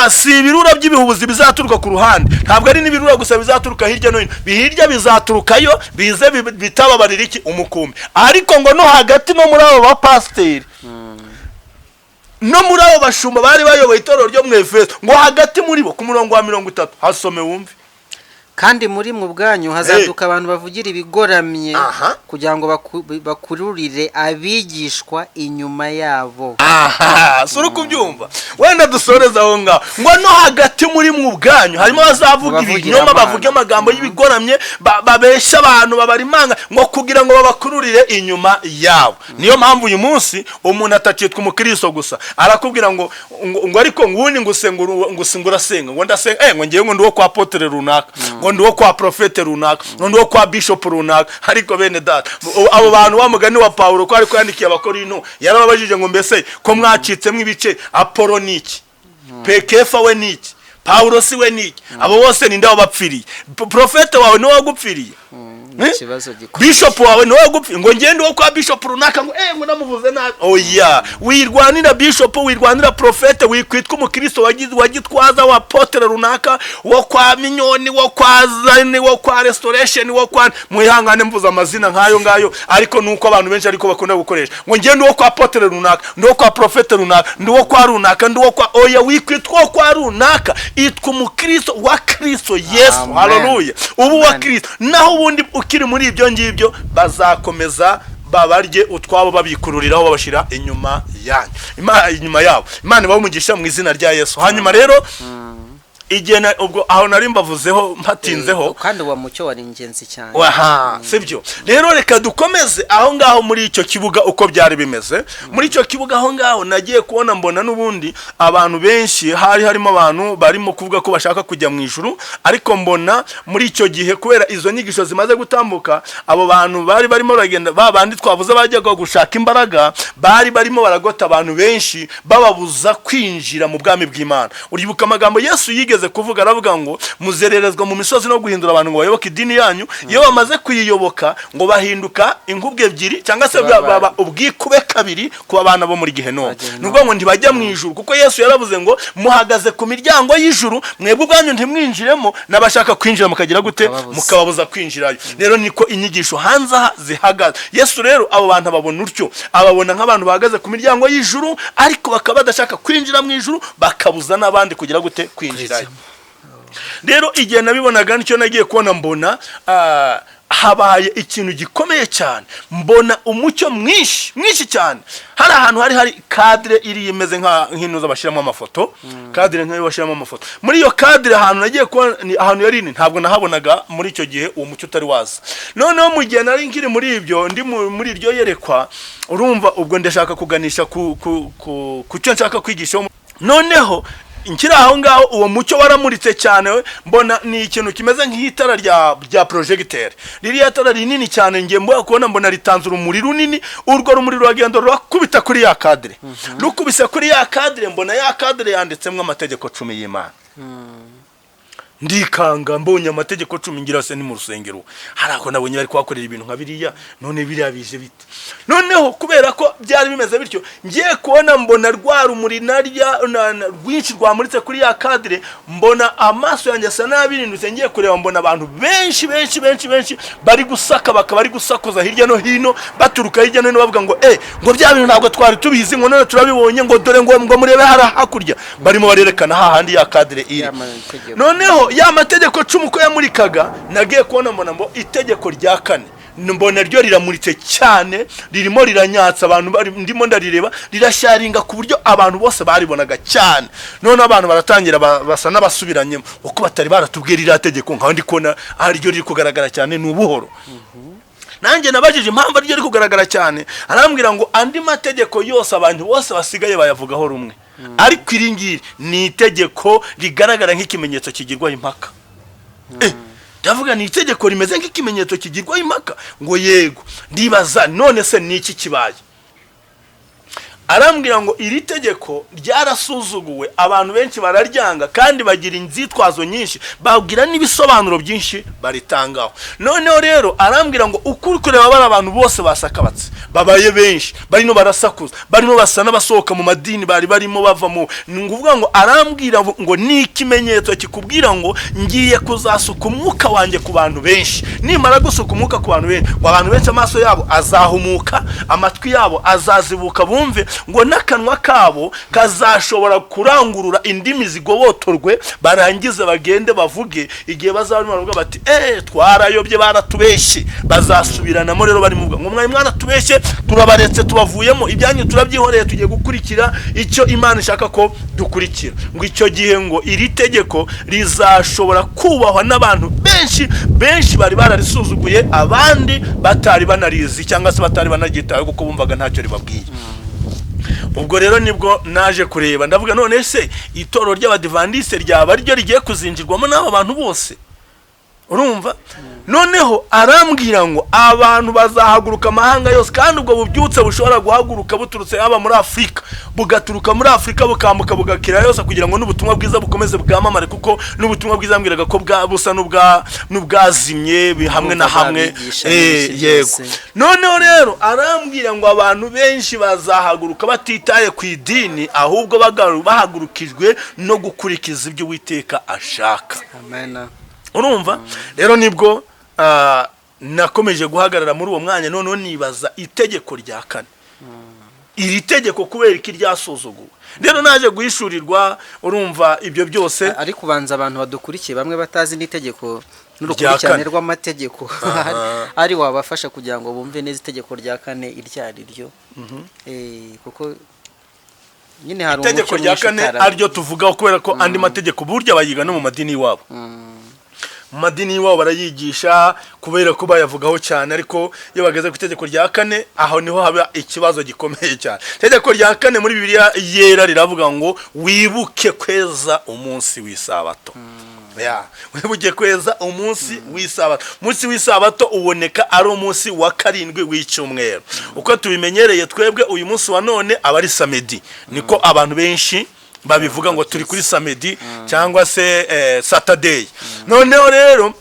si ibirura by'ibihubuzi bizaturuka ku ruhande, ntabwo ari n'ibirura gusa bizaturuka hirya no hino, hirya bizaturukayo bize bitababarira iki? Umukumbi. Ariko ngo no hagati, no muri abo bapasiteri, no muri abo bashumba bari bayoboye itorero ryo mu Efeso, ngo hagati muri bo, ku murongo wa 30, hasome wumve. Kandi muri mwe ubwanyu hazaduka abantu bavugira ibigoramye, kugira ngo bakururire abigishwa inyuma yabo. Aha si uri kubyumva? Wenda dusoreze aho ngaho, ngo no hagati muri mwe ubwanyu harimo abazavuga Bavugira ibinyoma, amanga. Bavuga amagambo y'ibigoramye, babeshya abantu, babara imanga, ngo kugira ngo babakururire inyuma yabo. Niyo mpamvu uyu munsi umuntu atakitwa umukristo gusa, arakubwira ngo ariko ngo ubundi ngo usenga ngo usenga, urasenga, ngo ndasenga, ngo ngewe ngo ndi uwo kwa apotre runaka, ngo ndi uwo kwa profete runaka, ngo ndi uwo kwa bishop runaka. Ariko bene data, abo bantu, wa mugani wa Pawulo ko ariko yandikiye Abakorinto, yarababajije ngo mbese ko mwacitsemo ibice, Apolo ni iki? Pekefa we ni iki? Pawulo si we ni iki? Abo bose ni nde wabapfiriye? Profete wawe niwe wagupfiriye? Eh? Ikibazo gikomeye. Bishop wawe niwe wagupfiriye? Ngo ngende uwo kwa bishop runaka, ngo ngo namuvuze nabi. Oya, wirwanira bishop, wirwanira profete, wikwitwa umukristo wa Gitwaza, wa apotre runaka, wo kwa Minyoni, wo kwa Zani, wo kwa Restoration, wo kwa, mwihangane mvuze amazina nk'ayo ngayo, ariko nuko abantu benshi ariko bakunda gukoresha, ngo ngende uwo kwa apotre runaka, ndi uwo kwa profete runaka, ndi uwo kwa runaka, ndi uwo kwa, oya, wikwitwa uwo kwa runaka, itwa umukristo wa Kristo Yesu. Amen. Haleluya. Ubu wa Amen. Kristo. Naho ubundi ukiri muri ibyo ngibyo, bazakomeza babarye utwabo, babikururiraho, babashyira inyuma yanyu, inyuma yabo. Imana ibahe umugisha mu izina rya Yesu. Hanyuma rero Igihe ubwo aho nari mbavuzeho mpatinzeho. Kandi uwo mucyo wari ingenzi cyane. Aha, sibyo? Rero reka dukomeze aho ngaho muri icyo kibuga, uko byari bimeze muri icyo kibuga. Aho ngaho nagiye kubona, mbona n'ubundi abantu benshi, hari harimo abantu barimo kuvuga ko bashaka kujya mu ijuru, ariko mbona muri icyo gihe, kubera izo nyigisho zimaze gutambuka, abo bantu bari barimo baragenda, ba bandi twavuze bajyaga gushaka imbaraga, bari barimo baragota abantu benshi, bababuza kwinjira mu bwami bw'Imana. Uribuka amagambo Yesu yigeze kuvuga? Aravuga ngo muzererezwa mu misozi no guhindura abantu ngo bayoboke idini yanyu. Iyo bamaze kuyiyoboka, ngo bahinduka inkubwe ebyiri, cyangwa se baba ubwikube kabiri ku bana bo muri Gehinomu. Gehinomu. Ni ukuvuga ngo ntibajya mu ijuru, kuko Yesu yaravuze ngo muhagaze ku miryango y'ijuru, mwebwe ubwanyu ntimwinjiremo, n'abashaka kwinjira mukagira gute? Mukababuza. Mukababuza kwinjirayo. Rero niko inyigisho hanze aha zihagaze. Yesu rero abo bantu ababona utyo, ababona nk'abantu bahagaze ku miryango y'ijuru, ariko bakaba badashaka kwinjira mu ijuru, bakabuza n'abandi kugira gute? Kwinjirayo. Rero igihe nabibonaga nicyo, nagiye kubona, mbona habaye ikintu gikomeye cyane. Mbona umucyo mwinshi mwinshi cyane. Hari ahantu hari cadre iri imeze nk'intuza bashyiramo amafoto, cadre nk'iyo bashyiramo amafoto. Muri iyo cadre, ahantu nagiye kubona ni ahantu yari iri, ntabwo nahabonaga muri icyo gihe uwo mucyo utari waza. Noneho mu gihe nari nkiri muri ibyo, ndi muri iryo yerekwa, urumva ubwo ndashaka kuganisha ku cyo nshaka kwigishaho. Noneho nkiri aho ngaho, uwo mucyo waramuritse cyane. Mbona ni ikintu kimeze nk'itara rya projecteur, ririya tara rinini cyane. Ngiye mbona kubona, mbona ritanze urumuri runini. Urwo rumuri ruragenda rurakubita kuri ya cadre. Rukubise kuri ya cadre, mbona ya cadre yanditsemo amategeko 10 y'Imana. Ndikanga mbonye amategeko 10. Ngira se ni mu rusengero? Hari aho nabonye bari kuhakorera ibintu nka biriya, none biriya bije bite? Noneho kubera ko byari bimeze bityo, ngiye kubona, mbona rwa rumuri narya rwinshi rwamuritse kuri ya cadre, mbona amaso yanjye asa n'abirindutse. Ngiye kureba, mbona abantu benshi benshi benshi benshi bari gusaka, bakaba bari gusakuza hirya no hino, baturuka hirya no hino, bavuga ngo ngo bya bintu ntabwo twari tubizi, ngo none turabibonye, ngo dore ngo murebe hariya hakurya. Barimo barerekana hahandi ya cadre iri. Ya mategeko. Noneho ya mategeko 10 uko yamurikaga, nagiye kubona, mbona ngo itegeko rya kane, mbona ryo riramuritse cyane, ririmo riranyatsa abantu bari, ndimo ndarireba rirasharinga ku buryo abantu bose baribonaga cyane. Noneho abantu baratangira basa n'abasubiranyemo, uko batari baratubwiye ririya tegeko, nkaho ndi kubona ariryo riri kugaragara cyane. Ni ubuhoro. Nanjye nabajije impamvu ariryo riri kugaragara cyane, arambwira ngo andi mategeko yose abantu bose basigaye bayavugaho rumwe, ariko iri ngiri ni itegeko rigaragara nk'ikimenyetso kigirwaho impaka. Ndavuga ni itegeko rimeze nk'ikimenyetso kigirwaho impaka? Ngo yego. Ndibaza, none se ni iki kibaye? Arambwira ngo iri tegeko ryarasuzuguwe, abantu benshi bararyanga, kandi bagira inzitwazo nyinshi, babwira n'ibisobanuro byinshi baritangaho. Noneho rero arambwira ngo uko uri kureba bari abantu bose basakabatse, babaye benshi, barimo barasakuza, barimo basa n'abasohoka mu madini bari barimo bava mu, ni ukuvuga ngo, arambwira ngo ni ikimenyetso kikubwira ngo ngiye kuzasuka umwuka wanjye ku bantu benshi. Nimara gusuka umwuka ku bantu benshi, ngo abantu benshi amaso yabo azahumuka, amatwi yabo azazibuka bumve, ngo n'akanwa kabo kazashobora kurangurura indimi zigobotorwe, barangize bagende bavuge. Igihe bazaba barimo baravuga bati twarayobye, baratubeshye, bazasubiranamo. Rero barimo kuvuga ngo mwari mwaratubeshye, turabaretse, tubavuyemo, ibyanyu turabyihoreye, tugiye gukurikira icyo Imana ishaka ko dukurikira. Ngo icyo gihe ngo iri tegeko rizashobora kubahwa n'abantu benshi benshi bari bararisuzuguye, abandi batari banarizi cyangwa se batari banaryitayeho kuko bumvaga ntacyo ribabwiye. Ubwo rero nibwo naje kureba, ndavuga none se itorero ry'Abadivandiste ryaba ryo rigiye kuzinjirwamo n'aba bantu bose? Urumva, noneho arambwira ngo abantu bazahaguruka amahanga yose, kandi ubwo bubyutse bushobora guhaguruka buturutse haba muri Afurika, bugaturuka muri Afurika, bukambuka bugakira yose, kugira ngo n'ubutumwa bwiza bukomeze bwamamare, kuko n'ubutumwa bwiza yambwiraga ko busa n'ubwazimye hamwe na Urumva hamwe. bwabigisha n'ibiki Yego. byose. Noneho rero arambwira ngo abantu benshi bazahaguruka batitaye ku idini, ahubwo bahagurukijwe no gukurikiza ibyo Uwiteka ashaka. Amen. Urumva rero nibwo nakomeje guhagarara muri uwo mwanya. Noneho nibaza itegeko rya kane, iri tegeko kubera iki ryasuzuguwe? Rero naje guhishurirwa, urumva ibyo byose. Ariko ubanza abantu badukurikiye bamwe batazi n'itegeko n'urukurikirane kane. rw'amategeko, ari wabafasha kugira ngo bumve neza itegeko rya kane iryo ari ryo. Kuko Nyine hari Itegeko umucyo rya mwinshi kane ariryo tuvugaho, kubera ko andi mategeko burya bayiga no mu madini y'iwabo. Mu madini y'iwabo barayigisha kubera ko bayavugaho cyane, ariko iyo bageze ku itegeko rya kane, aho niho haba ikibazo gikomeye cyane. Itegeko rya kane muri Bibiliya Yera riravuga ngo: "Wibuke kweza umunsi w'isabato." Ya, wibuke kweza umunsi w'isabato. Umunsi w'isabato uboneka ari umunsi wa karindwi w'icyumweru. Uko tubimenyereye twebwe uyu munsi wa none aba ari samedi, niko abantu benshi babivuga ngo turi kuri samedi cyangwa se Saturday. Noneho rero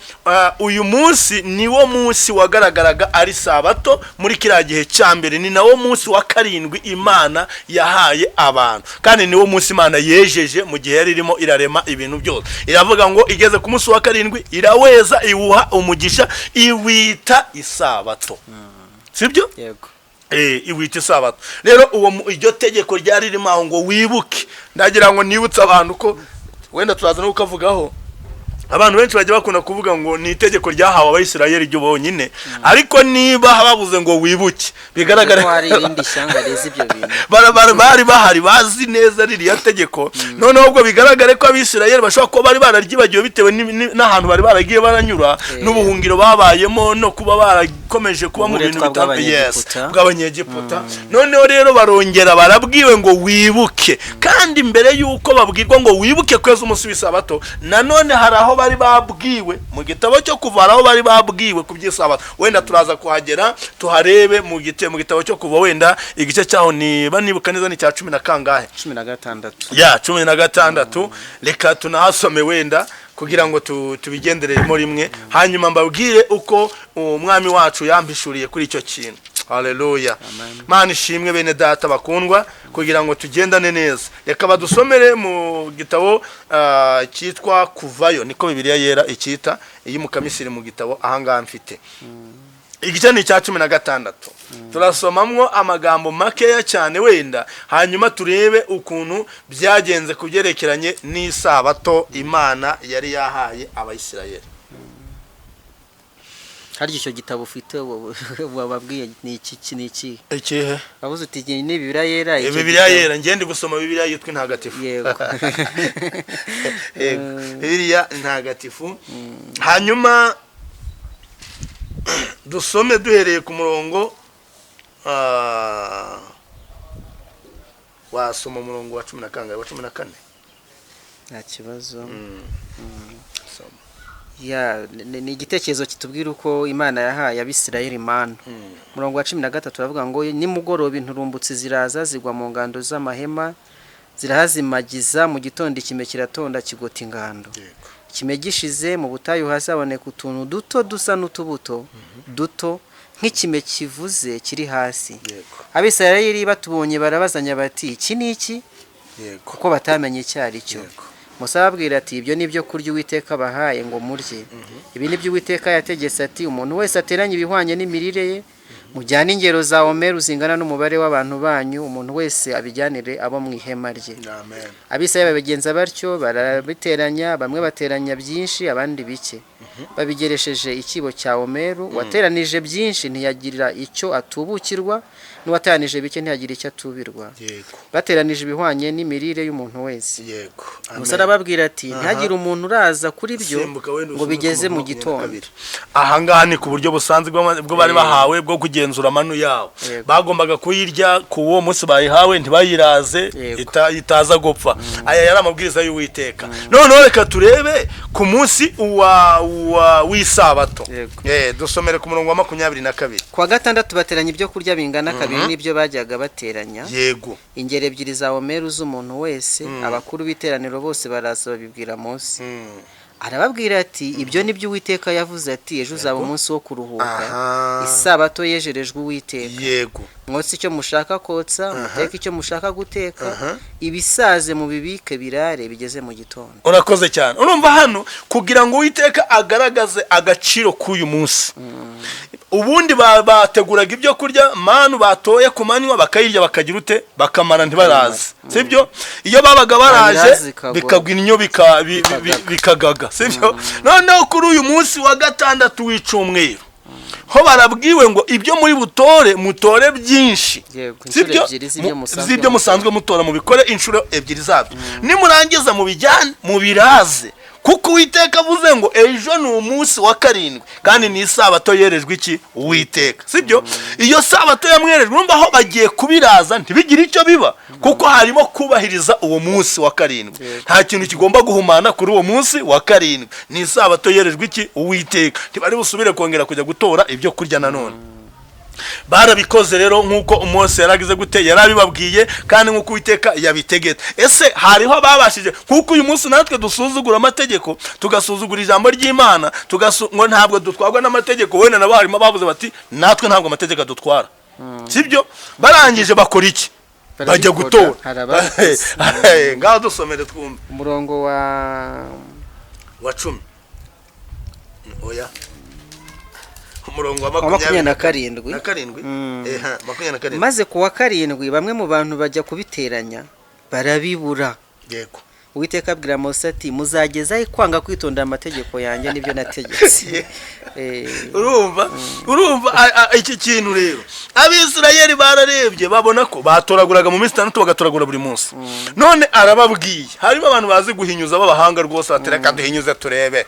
uyu munsi niwo munsi wagaragaraga ari sabato muri kiriya gihe cya mbere. Ni nawo munsi wa karindwi Imana yahaye abantu, kandi niwo munsi Imana yejeje mu gihe yari irimo irarema ibintu byose. Iravuga ngo igeze ku munsi wa karindwi iraweza, iwuha umugisha, iwita isabato, sibyo? Yego. Iwita isabato. Rero uwo iryo tegeko ryari ririmo aho ngo wibuke. Ndagira ngo nibutse abantu ko wenda turaza no kukavugaho. Abantu benshi bajya bakunda kuvuga ngo ni itegeko ryahawe Abayisirayeli ryo bonyine, ariko niba babuze ngo wibuke, bigaragara ko hari irindi shyanga rizi ibyo bintu. Bari bahari bazi neza ririya tegeko. Noneho ubwo bigaragare ko Abisirayeli bashobora kuba bari bararyibagiwe bitewe n'ahantu bari baragiye baranyura, n'ubuhungiro babayemo, no kuba barakomeje kuba mu bintu Uburetwa bitandukanye. Yes, bw'Abanyegiputa. bw'Abanyegiputa. Noneho rero barongera barabwiwe ngo wibuke. Kandi mbere y'uko babwirwa ngo wibuke kweza umunsi w'isabato, nanone hari aho bari babwiwe mu gitabo cyo Kuva, hari aho bari babwiwe ku by'isabato. Wenda turaza kuhagera tuharebe mu gitabo cyo Kuva, wenda igice cyaho niba nibuka neza ni cya cumi na kangahe? 16. Ya, 16. Reka tunahasome wenda kugira ngo tubigenderemo rimwe, hanyuma mbabwire uko Umwami wacu yampishuriye kuri icyo kintu. Haleluya, Mana ishimwe. Bene data bakundwa, kugira ngo tugendane neza, reka badusomere mu gitabo cyitwa Kuvayo, niko Bibiliya Yera icyita iyo mukamisiri mu gitabo ahangaha mfite. Igice ni icya 16. Turasomamwo amagambo makeya cyane wenda, hanyuma turebe ukuntu byagenze ku byerekeranye n'isabato Imana yari yahaye Abayisirayeli. Harya icyo gitabo ufite wababwiye ni iki, ni iki? Ikihe? Wabuze uti ni Bibiliya Yera, icyo Bibiliya gitabo. Yera, ngende gusoma Bibiliya yitwa Intagatifu. Yego. Yego, Bibiliya Intagatifu. Hanyuma dusome duhereye ku murongo, wasoma umurongo wa cumi na kangahe? Wa 14. Nta kibazo. Soma. Ya, ni igitekerezo kitubwira uko Imana yahaye Abisirayeli manu. Umurongo wa 13 uravuga ngo: "Nimugoroba inturumbutsi ziraza zigwa mu ngando z'amahema, zirahazimagiza. Mu gitondo ikime kiratonda kigota ingando. Ikime gishize, mu butayu hasi haboneka utuntu duto dusa n'utubuto duto nk'ikime kivuze kiri hasi. Abisirayeli batubonye barabazanya bati: 'Iki ni iki?' Kuko batamenye icyo ari cyo. Musa ababwira ati: 'Ibyo ni ibyo kurya Uwiteka abahaye ngo murye. Ibi ni byo Uwiteka yategetse ati: Umuntu wese ateranye ibihwanye n'imirire ye, mujyane ingero za omeru zingana n'umubare w'abantu banyu, umuntu wese abijyanire abo mu ihema rye.' Amen. Abisirayeli babigenza batyo, barabiteranya, bamwe bateranya byinshi, abandi bike, babigeresheje ikibo cya omeru. Uwateranije byinshi ntiyagira icyo atubukirwa, n'uwateranije bike ntiyagira icyo atubirwa. Bateranije ibihwanye n'imirire y'umuntu wese. Musa arababwira ati: 'Ntihagire umuntu uraza kuri byo Simbuka wenda ngo usome bigeze ku mu murongo wa gitondo.' 22. Ahangaha ni ku buryo busanzwe bwo bari bahawe bwo kugenzura amanu yabo. Bagombaga kuyirya ku uwo munsi bayihawe, ntibayiraze, itaza gupfa. Aya yari amabwiriza y'Uwiteka. Noneho reka turebe ku munsi wa w'isabato. Dusomere ku murongo wa 22. Ku wa gatandatu bateranya ibyo kurya bingana kabiri n'ibyo bajyaga bateranya, ingero ebyiri za omeru z'umuntu wese. Abakuru b'iteraniro bose baraza babibwira Mose. Arababwira ati: 'Ibyo ni byo Uwiteka yavuze ati: Ejo uzaba umunsi wo kuruhuka, isabato yejerejwe Uwiteka. Mwotse icyo mushaka kotsa, muteke icyo mushaka guteka, ibisaze mubibike birare bigeze mu gitondo.'" Urakoze cyane. Urumva hano, kugira ngo Uwiteka agaragaze agaciro k'uyu munsi, ubundi bateguraga ibyo kurya, manu batoye ku manywa, bakayirya, bakagira ute, bakamara, ntibaraze, sibyo? Iyo babaga baraje Babiraze ikagwa. bikagwa inyo, Bikagaga. bikagaga, sibyo? Noneho kuri uyu munsi wa gatandatu w'icumweru Ho barabwiwe ngo ibyo muri butore mutore byinshi. Yego, inshuro Sibyo? ebyiri z'ibyo musanzwe Z'ibyo musanzwe mutora, mubikore inshuro ebyiri zabyo, nimurangiza mubijyane mubiraze, kuko Uwiteka avuze ngo ejo ni umunsi wa karindwi kandi ni isabato yerejwe iki? Uwiteka. Sibyo? Iyo sabato yamwerejwe, urumva aho bagiye kubiraza ntibigire icyo biba, kuko harimo kubahiriza uwo munsi wa karindwi. Nta kintu kigomba guhumana kuri uwo munsi wa karindwi, ni isabato yerejwe iki? Uwiteka. Ntibari busubire kongera kujya gutora ibyo kurya nanone. Barabikoze rero nk'uko umunsi yaragize gute, yarabibabwiye, kandi nk'uko Uwiteka yabitegetse. Ese hariho ababashije, nk'uko uyu munsi natwe dusuzugura amategeko, tugasuzugura ijambo ry'Imana, ngo ntabwo dutwarwa n'amategeko? Wenda nabo harimo abavuze bati natwe ntabwo amategeko adutwara, sibyo? Barangije bakora iki? Bajya Barabikora, gutora. Hari ababikoze. Ngaho dusomere twumve. Umurongo wa Wa 10, oya, umurongo wa wa 27. Na karindwi. Eha, 27. Maze ku wa karindwi bamwe mu bantu bajya kubiteranya, barabibura. Uwiteka abwira Mose ati: "Muzageza he kwanga kwitondera amategeko yanjye n'ibyo nategetse?" Urumva iki kintu rero, Abisirayeli bararebye babona ko batoraguraga mu minsi 6, bagatoragura buri munsi. None arababwiye, harimo abantu bazi guhinyuza b'abahanga rwose, bati reka duhinyuze turebe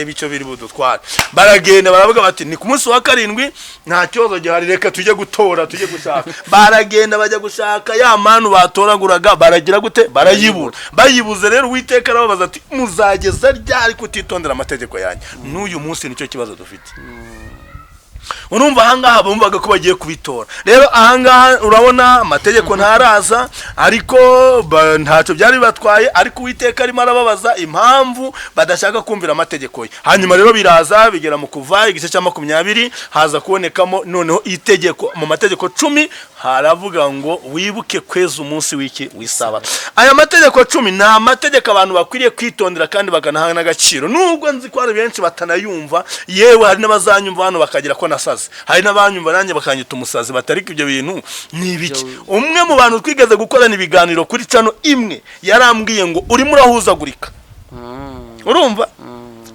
icyo biri budutware. Baragenda baravuga bati ni ku munsi wa karindwi, nta kibazo gihari, reka tujye gutora, tujye gushaka. Baragenda bajya gushaka ya manu batoraguraga, baragira gute? Barayibura. Bayibuze rero, Uwiteka arababaza ati muzageza ryari kutitondera amategeko yanjye? N'uyu munsi nicyo kibazo dufite. Urumva ahangaha bumvaga ko bagiye kubitora. Rero ahangaha urabona amategeko ntaraza, ariko ntacyo byari bibatwaye, ariko Uwiteka arimo arababaza impamvu badashaka kumvira amategeko ye. Hanyuma rero biraza bigera mu Kuva igice cya 20, haza kubonekamo noneho itegeko mu mategeko 10, haravuga ngo wibuke kweza umunsi w'iki? W'isabato. Aya mategeko 10 ni amategeko abantu bakwiriye kwitondera kandi bakanaha n'agaciro, nubwo nzi ko hari benshi batanayumva. Yewe, hari n'abazanyumva hano bakagira ko nasaze, hari n'abanyumva nanjye bakanyita umusazi, batariko ibyo bintu ni ibiki? Umwe mu bantu twigeze gukorana ibiganiro kuri channel imwe yarambwiye ngo urimo urahuzagurika. Urumva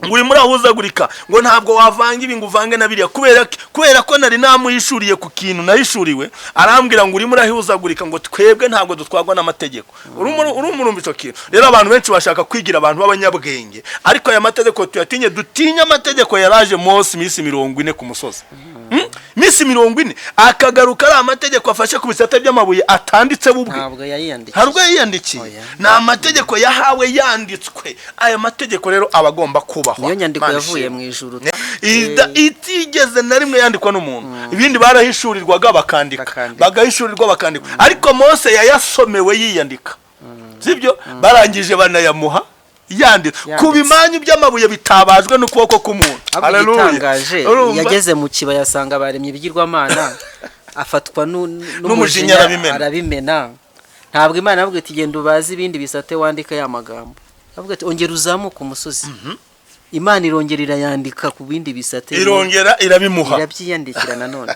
ngo urimo urahuzagurika, ngo ntabwo wavanga ibi ngo uvange na biriya. Kubera ko nari namuhishuriye ku kintu nahishuriwe, arambwira ngo urimo urahuzagurika, ngo twebwe ntabwo dutwarwa n'amategeko. Urumva urumva icyo kintu rero, abantu benshi bashaka kwigira abantu b'abanyabwenge, ariko aya mategeko tuyatinye, dutinye amategeko yaraje Mose iminsi 40 ku musozi. Iminsi 40 akagaruka ari amategeko afashe ku bisate by'amabuye atanditse bubwe. Ntabwo yayiyandikiye. Hari ubwo yiyandikiye? Oya. Ni amategeko yahawe yanditswe. Aya mategeko rero aba agomba kubahwa. Niyo nyandiko Imana yavuye ishimwe. mu ijuru. Itigeze na rimwe yandikwa n'umuntu. Ibindi barahishurirwaga bakandika, Bakandika. bagahishurirwa bakandika, ariko Mose yayasomewe yiyandika, sibyo? Barangije banayamuha yanditse ku Yanditse. bimanyu by'amabuye bitabajwe n'ukuboko k'umuntu. Ahubwo Hallelujah. igitangaje, Urumva? yageze mu kibaya asanga baremye ibigirwamana, afatwa N'umujinya, n'umujinya, arabimena. Arabimena. Ntabwo Imana yavuga iti genda ubaze ibindi bisate wandike ya magambo, avuga ati ongera uzamuke umusozi. Imana irongera irayandika ku bindi bisate. Irongera irabimuha. Irabyiyandikira nanone.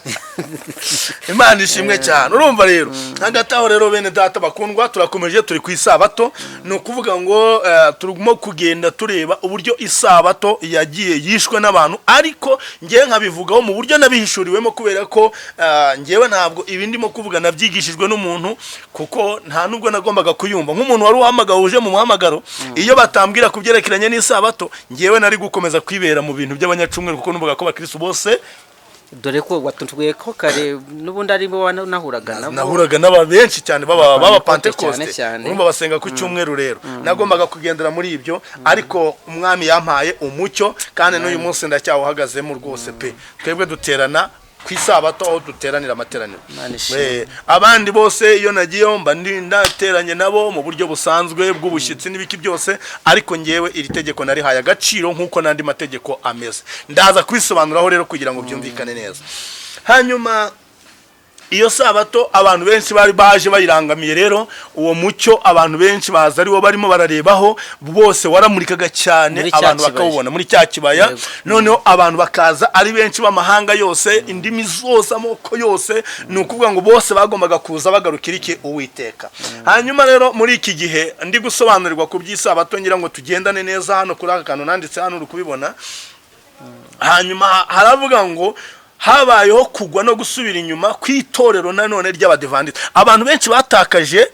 Imana ishimwe cyane. Urumva rero, hagati aho rero, bene data bakundwa, turakomeje, turi ku isabato. Ni ukuvuga ngo turimo kugenda tureba uburyo isabato yagiye yishwe n'abantu, ariko ngewe nkabivugaho mu buryo nabihishuriwemo, kubera ko ngewe ntabwo ibi ndimo kuvuga nabyigishijwe n'umuntu, kuko nta nubwo nagombaga kuyumva nk'umuntu wari uhamagawe uje mu muhamagaro. Iyo batambwira ku byerekeranye n'isabato, ngewe nari gukomeza kwibera mu bintu by'abanyacumweru, kuko numvaga ko abakristo bose Dore ko watubwiye ko kare n'ubundi ari bo wanahuraga nabo. Nahuraga n'aba benshi cyane baba baba Pentecote. Pentecoste. Cyane cyane. Urumva basenga ku cyumweru, rero nagombaga kugendera muri ibyo, ariko umwami yampaye umucyo kandi n'uyu munsi ndacyawuhagazemo rwose pe. Twebwe duterana ku isabato aho duteranira amateraniro. Imana ishimwe. Abandi bose iyo nagiyeho mba ndi ndateranye nabo mu buryo busanzwe bw'ubushyitsi n'ibiki byose, ariko ngewe iri tegeko narihaye agaciro nk'uko n'andi mategeko ameze. Ndaza kubisobanuraho rero kugira ngo byumvikane neza. Hanyuma iyo sabato abantu benshi bari baje bayirangamiye. Rero uwo mucyo abantu benshi baza ari wo barimo bararebaho bose, waramurikaga cyane. Muri cya Abantu kibaya. bakawubona muri cya kibaya. Noneho abantu bakaza ari benshi b'amahanga yose, indimi zose, amoko yose. Ni ukuvuga ngo bose bagombaga kuza bagarukira iki? Uwiteka. Hanyuma rero muri iki gihe ndi gusobanurirwa ku by'isabato, ngira ngo tugendane neza hano kuri aka kantu nanditse hano, uri kubibona. Hanyuma haravuga ngo Habayeho kugwa no gusubira inyuma ku itorero nanone ry'Abadivandiste. Abantu benshi batakaje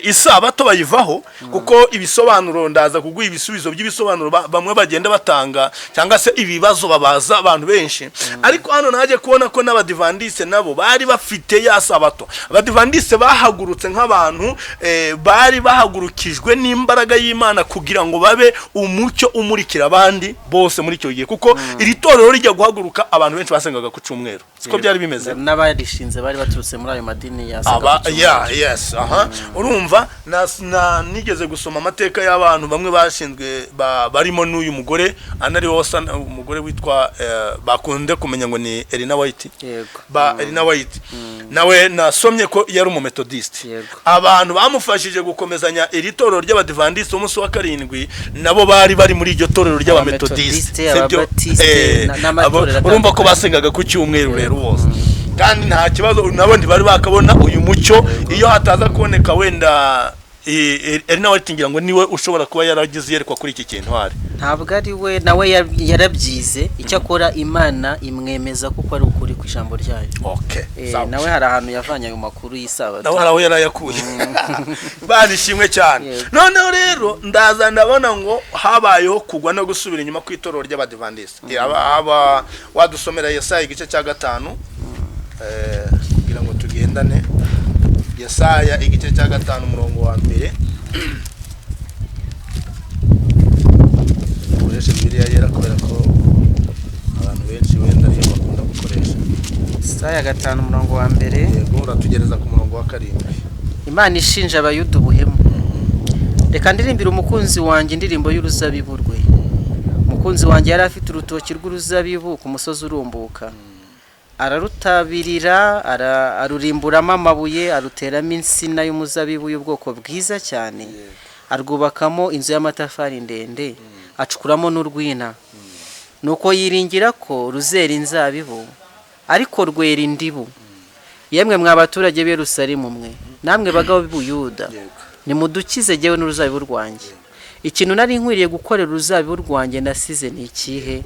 isabato bayivaho, kuko ibisobanuro, ndaza kuguha ibisubizo by'ibisobanuro bamwe bagenda batanga cyangwa se ibibazo babaza abantu benshi. Ariko hano naje kubona ko n'Abadivandiste nabo bari bafite ya sabato. Abadivandiste bahagurutse nk'abantu bari bahagurukijwe n'imbaraga y'Imana kugira ngo babe umucyo umurikira abandi bose muri icyo gihe, kuko iri torero rijya guhaguruka abantu benshi basengaga ku cyumweru, siko byari bimeze? N'abarishinze bari baturutse muri ayo madini ya Aba ya, yes, aha urumva nigeze gusoma amateka y'abantu bamwe bashinzwe barimo n'uyu mugore anari wasa, umugore witwa bakunde kumenya ngo ni Elena White. Ba Elena White nawe nasomye ko yari umumetodiste. Abantu bamufashije gukomezanya iri torero ry'Abadivandiste umunsi wa karindwi nabo bari bari muri iryo torero ry'Abametodiste. Abametodiste, Sibyo? Ababatiste, n'amatorero urumva ko atandukanye. basengaga ku cyumweru rero bose, kandi nta kibazo, nabo ntibari bakabona uyu mucyo. Iyo hataza kuboneka wenda Elena White, ngira ngo niwe ushobora kuba yaragize iyerekwa kuri iki kintu hari. Ntabwo ari we, nawe yarabyize, icyakora Imana imwemeza kuko ari ukuri ku ijambo ryayo. Sawa. Nawe hari ahantu yavanye ayo makuru y'isabato. Nawe hari aho yarayakuye. Imana ishimwe cyane. Noneho rero ndaza ndabona ngo habayeho kugwa no gusubira inyuma ku itorero ry'Abadivandiste. Aba wadusomera Yesaya igice cya 5, kugira ngo tugendane. Yesaya igice cya 5, umurongo wa 1. Dukoreshe Bibiliya Yera kubera ko abantu benshi wenda ariyo bakunda gukoresha. Yesaya 5, umurongo wa 1. Yego, uratugereza ku murongo wa 7. Imana ishinja Abayuda ubuhemu. Reka ndirimbire umukunzi wanjye indirimbo y'uruzabibu rwe. Umukunzi wanjye yari afite urutoki rw'uruzabibu ku musozi urumbuka, ararutabirira, arurimburamo amabuye, aruteramo insina y'umuzabibu y'ubwoko bwiza cyane, arwubakamo inzu y'amatafari ndende, acukuramo n'urwina. Nuko yiringira ko ruzera inzabibu, ariko rwera indibu. Yemwe mwa baturage b'i Yerusalemu mwe, namwe bagabo b'i Buyuda, nimudukize jyewe n'uruzabibu rwanjye. Ikintu nari nkwiriye gukorera uruzabibu rwanjye nasize ni ikihe?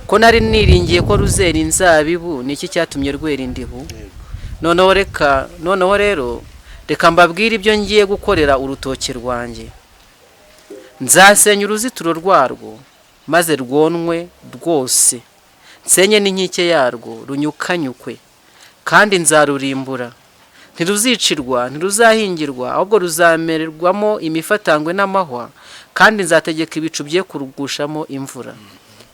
Ko nari niringiye ko ruzera inzabibu, ni iki cyatumye rwera indibu? Noneho rero reka mbabwire ibyo ngiye gukorera urutoki rwanjye. Nzasenya uruzitiro rwarwo maze rwonwe rwose, nsenye n'inkike yarwo runyukanyukwe, kandi nzarurimbura. Ntiruzicirwa, ntiruzahingirwa, ahubwo ruzamererwamo imifatangwe n'amahwa, kandi nzategeka ibicu bye kurugushamo imvura.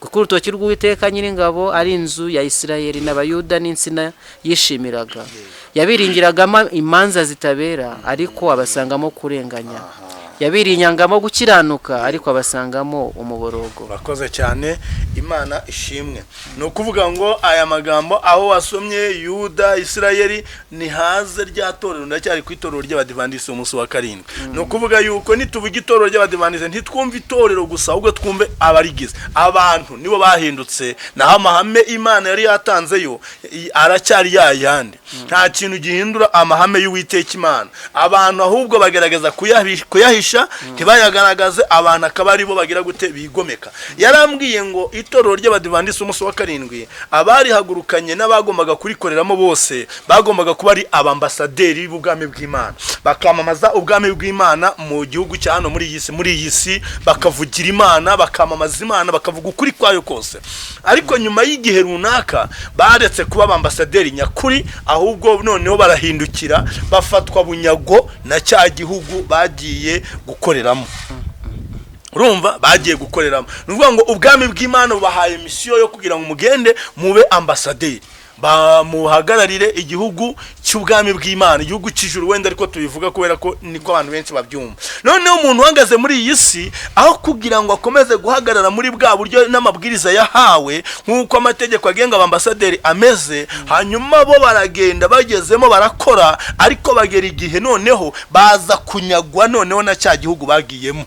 Kuko urutoki rw'Uwiteka Nyiringabo ari inzu ya Isirayeli, n'Abayuda n'insina yishimiraga. Yabiringiragamo imanza zitabera, ariko abasangamo kurenganya. Yabiringiragamo gukiranuka, ariko abasangamo umuborogo. Urakoze cyane, Imana ishimwe. Ni ukuvuga ngo aya magambo aho wasomye Yuda, Isirayeli, nihaze rya torero. Ndacyari ku itorero ry'Abadivandiste umunsi wa karindwi. Ni ukuvuga yuko nituvuga itorero ry'Abadivandiste ntitwumve itorero gusa, ahubwo twumve abarigize. Abantu nibo bahindutse, naho amahame Imana yari yatanzeyo aracyari ya yandi. Nta kintu gihindura amahame y'Uwiteka Imana. Abantu ahubwo bagerageza kuyahisha, ntibayagaragaze. Abantu akaba aribo bagira gute? Bigomeka. Yarambwiye ngo itorero ry'Abadivandiste umunsi wa karindwi, abarihagurukanye n'abagombaga kurikoreramo bose bagombaga kuba ari abambasaderi b'ubwami bw'Imana, bakamamaza ubwami bw'Imana mu gihugu cya hano muri iyi si, bakavugira Imana, bakamamaza Imana, bakavuga ukuri kwayo kose. Ariko nyuma y'igihe runaka baretse kuba abambasaderi nyakuri, ahubwo noneho barahindukira, bafatwa bunyago na cya gihugu bagiye gukoreramo. Urumva, bagiye gukoreramo, ni ukuvuga ngo ubwami bw'Imana bubahaye misiyo yo kugira ngo mugende mube ambasaderi, bamuhagararire igihugu cy'ubwami bw'Imana, igihugu cy'ijuru wenda, ariko tubivuga kubera ko niko abantu benshi babyumva. Noneho umuntu uhagaze muri iyi si, aho kugira ngo akomeze guhagarara muri bwa buryo n'amabwiriza yahawe nk'uko amategeko agenga abambasaderi ameze, hanyuma bo baragenda, bagezemo barakora, ariko bagera igihe noneho baza kunyagwa noneho na cya gihugu bagiyemo,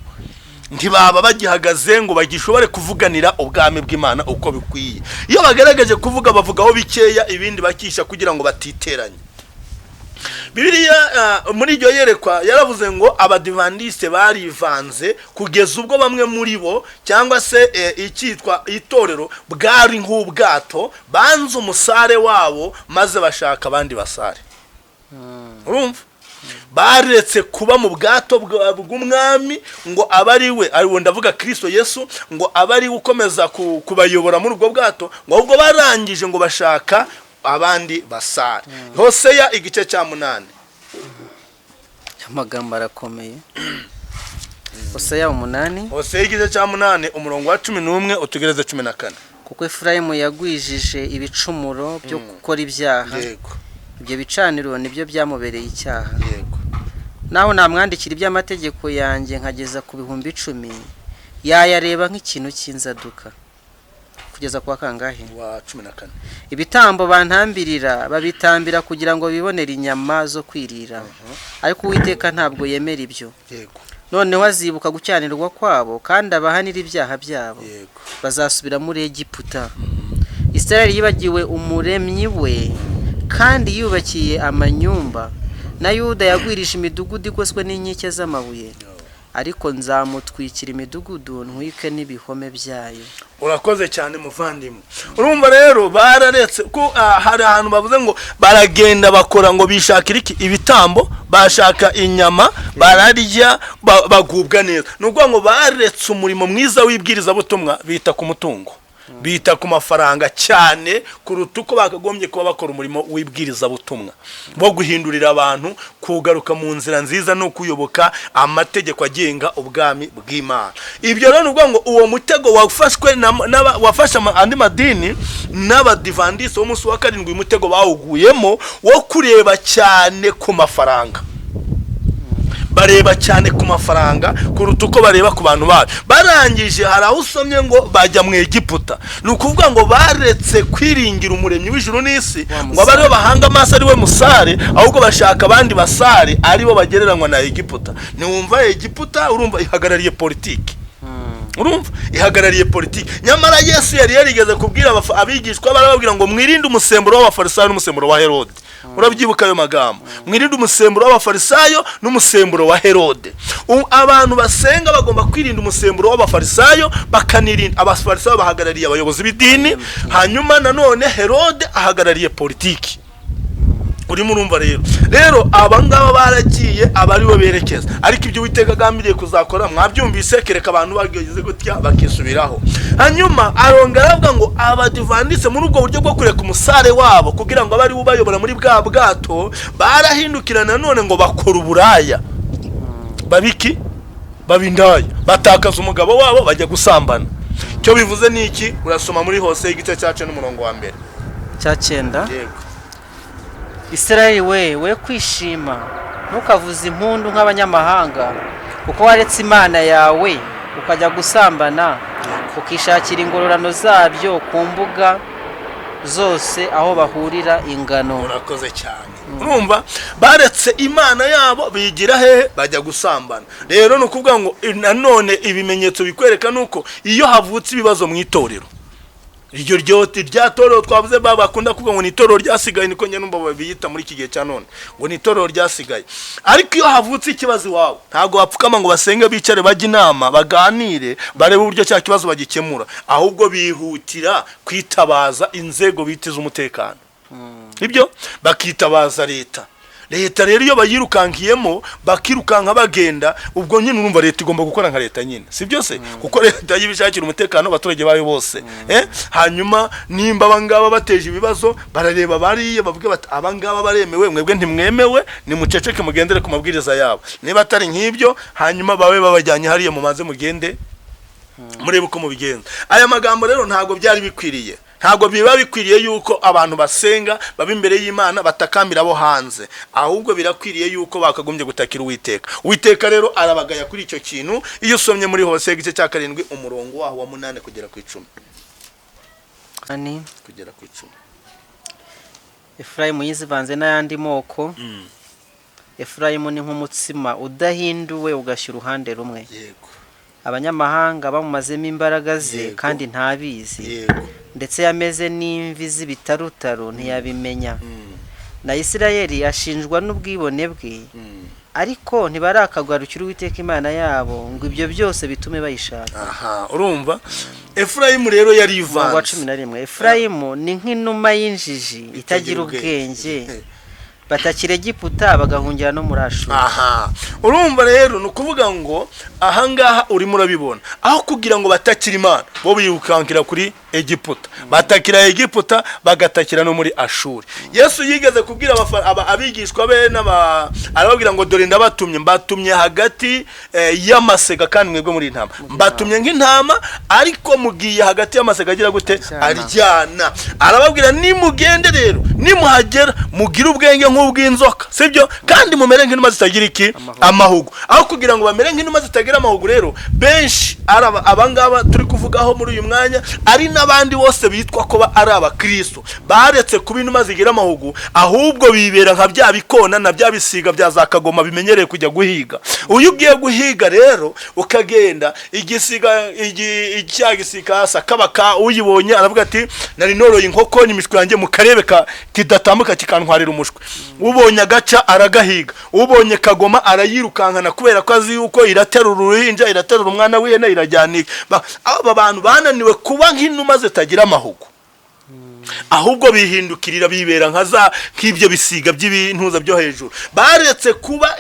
ntibaba bagihagaze ngo bagishobore kuvuganira ubwami bw'Imana uko bikwiye. Iyo bagaragaje kuvuga, bavugaho bikeya, ibindi bakisha kugira ngo batiteranye. Bibiliya muri iryo yerekwa yaravuze ngo abadivandiste barivanze kugeza ubwo bamwe muri bo, cyangwa se icyitwa itorero bwari nk'ubwato, banze umusare wabo maze bashaka abandi basare. Urumva, baretse kuba mu bwato bw'umwami ngo abe ari we, ari we ndavuga Kristo Yesu, ngo abe ari we ukomeza kubayobora muri ubwo bwato, ngo ahubwo barangije ngo bashaka abandi basare. Hoseya igice cya 8. Amagambo arakomeye. Hoseya 8. Hoseya igice cya 8, umurongo wa 11 utugereze 14. Kuko Efurayimu yagwijije ibicumuro byo gukora ibyaha, ibyo bicaniro nibyo byamubereye icyaha. Naho namwandikira iby'amategeko yanjye nkageza ku 10,000, yayareba nk'ikintu cy'inzaduka. Kugeza kwa kangahe? Wa 14. Ibitambo bantambirira babitambira kugira ngo bibonere inyama zo kwirira, ariko Uwiteka ntabwo yemera ibyo. Noneho azibuka gucyanirwa kwabo kandi abahanira ibyaha byabo. Bazasubira muri Egiputa. Isirayeli yibagiwe umuremyi we kandi yubakiye amanyumba, na Yuda yagwirije imidugudu igoswe n'inkike z'amabuye, ariko nzamutwikira imidugudu ntwike n'ibihome byayo. Urakoze cyane muvandimwe. Urumva rero bararetse ko hari ahantu bavuze ngo baragenda bakora ngo bishakira iki? Ibitambo, bashaka inyama bararya, bagubwa neza. Ni ukuvuga ngo baretse umurimo mwiza w'ibwirizabutumwa, bita ku mutungo, bita ku mafaranga cyane kuruta uko bakagombye kuba bakora umurimo w'ibwirizabutumwa wo guhindurira abantu kugaruka mu nzira nziza no kuyoboka amategeko agenga ubwami bw'Imana. Ibyo rero ni ukuvuga ngo uwo mutego wafashwe wafashe andi madini n'abadivandisi b'umunsi wa karindwi, umutego bawuguyemo wo kureba cyane ku mafaranga. Bareba cyane ku mafaranga kuruta uko bareba ku bantu babo. Barangije hari aho usomye ngo bajya mu Egiputa. Ni ukuvuga ngo baretse kwiringira umuremyi w'ijuru n'isi, Wa ngo abe ariwe bahanga amaso, ari we musare, ahubwo bashaka abandi basare aribo bagereranywa na Egiputa. Ntiwumva Egiputa? Urumva ihagarariye politiki. Urumva ihagarariye politiki. Nyamara Yesu yari yarigeze kubwira abigishwa, barababwira ngo mwirinde umusemburo w'abafarisayo n'umusemburo wa Herode. Urabyibuka ayo magambo? Mwirinde umusemburo w'abafarisayo n'umusemburo wa Herode. Abantu basenga bagomba kwirinda umusemburo w'abafarisayo, bakanirinda. Abafarisayo bahagarariye abayobozi b'idini, hanyuma nanone Herode ahagarariye politiki. Urimo urumva rero abangaba baragiye aba aribo berekeza, ariko ibyo Uwiteka agambiriye kuzakora mwabyumvise, kereka abantu bageze gutya bakisubiraho. Hanyuma arongera aravuga ngo abadivandise muri ubwo buryo bwo kureka umusare wabo kugira ngo abe ariwe ubayobora muri bwa bwato, barahindukira nanone ngo bakora uburaya, babiki babindaya, batakaza umugabo wabo bajya gusambana. Icyo bivuze ni iki? Urasoma muri Hose igice cyacu n'umurongo wa mbere. Cya 9. Yego. Isirayeli we kwishima, ntukavuze impundu nk'abanyamahanga, kuko waretse Imana yawe ukajya gusambana, ukishakira ingororano zabyo ku mbuga zose aho bahurira ingano. Urakoze cyane. Urumva baretse Imana yabo bigira hehe? Bajya gusambana. Rero ni ukuvuga ngo nanone ibimenyetso bikwereka nuko iyo havutse ibibazo mu itorero, iryo ryote rya torero twavuze bakunda kuvuga ngo ni itorero ryasigaye, niko njye numva babiyita muri iki gihe cya none ngo ni itorero ryasigaye. Ariko iyo havutse ikibazo iwawe, ntabwo bapfukama ngo basenge, bicare bajye inama, baganire, barebe uburyo cya kibazo bagikemura, ahubwo bihutira kwitabaza inzego bita iz'umutekano, ibyo bakitabaza leta. Leta rero iyo bayirukankiyemo, bakirukanka bagenda, ubwo nyine urumva leta igomba gukora nka leta nyine, si byo se? Kuko leta yibishakira umutekano abaturage bayo bose. Hanyuma nimba abangaba bateje ibibazo, barareba bariye bavuge bati abangaba baremewe, mwebwe ntimwemewe, nimuceceke mugendere ku mabwiriza yabo. Niba atari nk'ibyo, hanyuma babe babajyanye hariya, mubanze mugende murebe uko mubigenza. Aya magambo rero ntabwo byari bikwiriye, ntabwo biba bikwiriye yuko abantu basenga baba imbere y'Imana batakambira abo hanze, ahubwo birakwiriye yuko bakagombye gutakira Uwiteka. Uwiteka rero arabagaya kuri icyo kintu. Iyo usomye muri Hose igice cya 7 umurongo waho wa 8 kugera ku 10. Ani Kugera ku 10. Efurayimu yizivanze n'ayandi moko. Efurayimu ni nk'umutsima udahinduwe ugashya uruhande rumwe. Abanyamahanga bamumazemo imbaraga ze, kandi ntabizi. Ndetse yameze n'imvi z'ibitarutaro ntiyabimenya. Na Isirayeli ashinjwa n'ubwibone bwe, ariko ntibarakagarukira Uwiteka Imana yabo ngo ibyo byose bitume bayishaka. Aha urumva, Efurayimu rero yari Umurongo wa ivanze. 11: Efurayimu ni nk'inuma y'injiji itagira ubwenge, batakira Egiputa bagahungira no muri Ashuru. Aha urumva rero, ni ukuvuga ngo ahangaha urimo urabibona, aho kugira ngo batakire Imana, bo birukankira kuri Egiputa, batakira Egiputa, bagatakira no muri Ashuri. Yesu yigeze kubwira abigishwa be arababwira ngo: "Dore ndabatumye, mbatumye hagati y'amasega, kandi mwebwe muri intama. Mbatumye nk'intama, ariko mugiye hagati y'amasega agira gute?" Aryana. Aryana. Arababwira: "Nimugende rero, nimuhagera mugire ubwenge nk'ubw'inzoka, sibyo? Kandi mumere nk'inuma zitagira iki?" Amahugu. Amahugu. Aho kugira ngo bamere nk'inuma zitagira amahugu rero, benshi ari abangaba turi kuvugaho muri uyu mwanya, ari n'abandi bose bitwa ko ari abakristo, baretse kuba inuma zigira amahugu, ahubwo bibera nka bya bikona na bya bisiga bya za kagoma bimenyereye kujya guhiga. Uyu ugiye guhiga rero, ukagenda igisiga cya gisiga sakabaka, uyibonye aravuga ati: "Nari noroye inkoko n'imishwi yanjye, mu karebe kidatambuka kikantwarira umushwi." Ubonye agaca aragahiga, ubonye kagoma arayirukankana, kubera ko azi yuko iraterura uruhinja, iraterura umwana w'ihene, irajyana iki. Aba bantu bananiwe kuba nk'inuma zitagira amahugu, ahubwo bihindukirira bibera nka za nk'ibyo bisiga by'ibintuza byo hejuru. Baretse kuba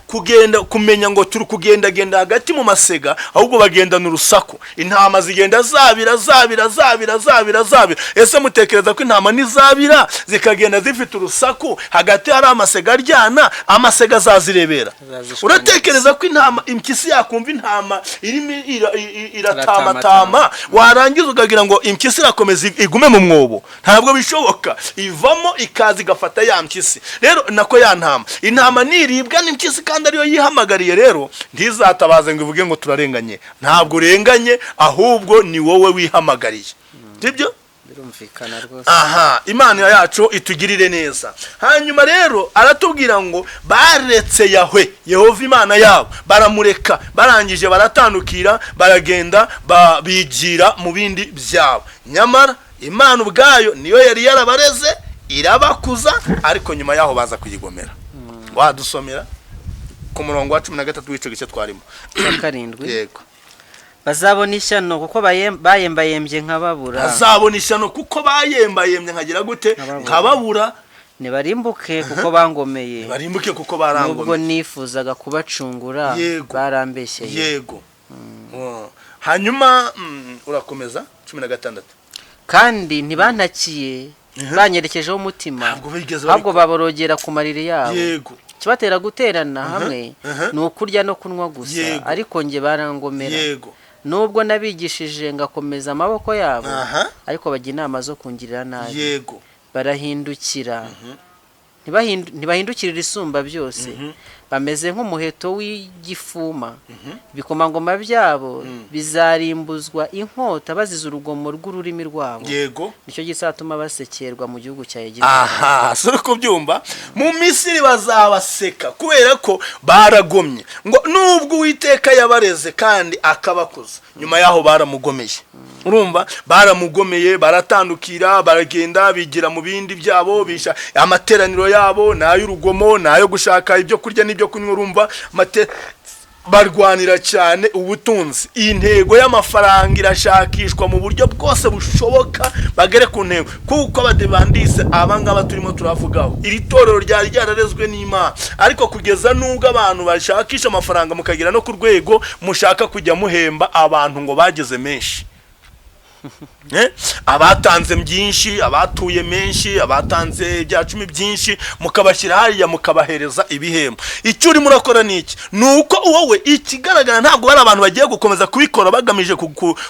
kugenda kumenya ngo turi kugendagenda hagati mu masega, ahubwo bagendana urusaku. Intama zigenda zabira, zabira, zabira, zabira, zabira. Ese mutekereza ko intama nizabira zikagenda zifite urusaku, hagati hari amasega aryana, amasega azazirebera? Azazishwanyaguza. Uratekereza ko intama, impyisi yakumva intama irimo iratamatama, warangiza ukagira ngo impyisi irakomeza igume mu mwobo? Ntabwo bishoboka. Ivamo ikaza igafata ya mpyisi rero, nako ya ntama. Intama niribwa n'impyisi kandi ariyo yihamagariye rero, ntizatabaze ngo ivuge ngo turarenganye. Ntabwo urenganye, ahubwo ni wowe wihamagariye, sibyo? Birumvikana rwose. Aha Imana yacu itugirire neza. Hanyuma rero aratubwira ngo baretse Yahwe, Yehova Imana yabo, baramureka, barangije baratandukira, baragenda bigira mu bindi byabo. Nyamara Imana ubwayo niyo yari yarabareze, irabakuza, ariko nyuma yaho baza kuyigomera. Wadusomera ku murongo wa 13 w'icyo gice twarimo? Cya karindwi. Yego. Bazabona ishyano kuko bayembayembye nkababura. Azabona ishyano kuko bayembayembye nkagira gute? Nkababura. Nkababura. Nibarimbuke kuko bangomeye. Barimbuke kuko Nubwo barangomeye. nifuzaga kubacungura, barambeshyeye. Yego. Hanyuma urakomeza 16. Kandi ntibantakiye banyerekejeho umutima, Ntabwo bigeze. ahubwo baborogera ku mariri yabo. Ikibatera guterana hamwe ni ukurya no kunywa gusa, ariko njye barangomera. Nubwo nabigishije ngakomeza amaboko yabo, ariko bajya inama zo kungirira nabi. Barahindukira, ntibahindukirira Isumba byose. Bameze nk'umuheto w'igifuma. Ibikomangoma byabo bizarimbuzwa inkota bazize urugomo rw'ururimi rwabo. Nicyo gizatuma basekerwa mu gihugu cya Egiputa. Aha si uri kubyumva? Mu Misiri bazabaseka kubera ko baragomye, ngo nubwo Uwiteka yabareze kandi akabakuza, nyuma yaho baramugomeye. Urumva, baramugomeye, baratandukira, baragenda bigira mu bindi byabo, bisha amateraniro yabo ni ay'urugomo, ni ayo gushaka ibyo kurya n'ibyo kunywa. Urumva, barwanira cyane ubutunzi. Iyi ntego y'amafaranga irashakishwa mu buryo bwose bushoboka bagere ku ntego, kuko abadivandise abangaba turimo turavugaho, iri torero ryari ryararezwe n'Imana, ariko kugeza n'ubwo abantu bashakisha amafaranga, mukagera no ku rwego mushaka kujya muhemba abantu ngo bageze menshi. Abatanze byinshi, abatuye menshi, abatanze ibya cumi byinshi, mukabashyira hariya, mukabahereza ibihembo. Icyo urimo urakora ni iki? Ni uko wowe ikigaragara, ntabwo hari abantu bagiye gukomeza kubikora bagamije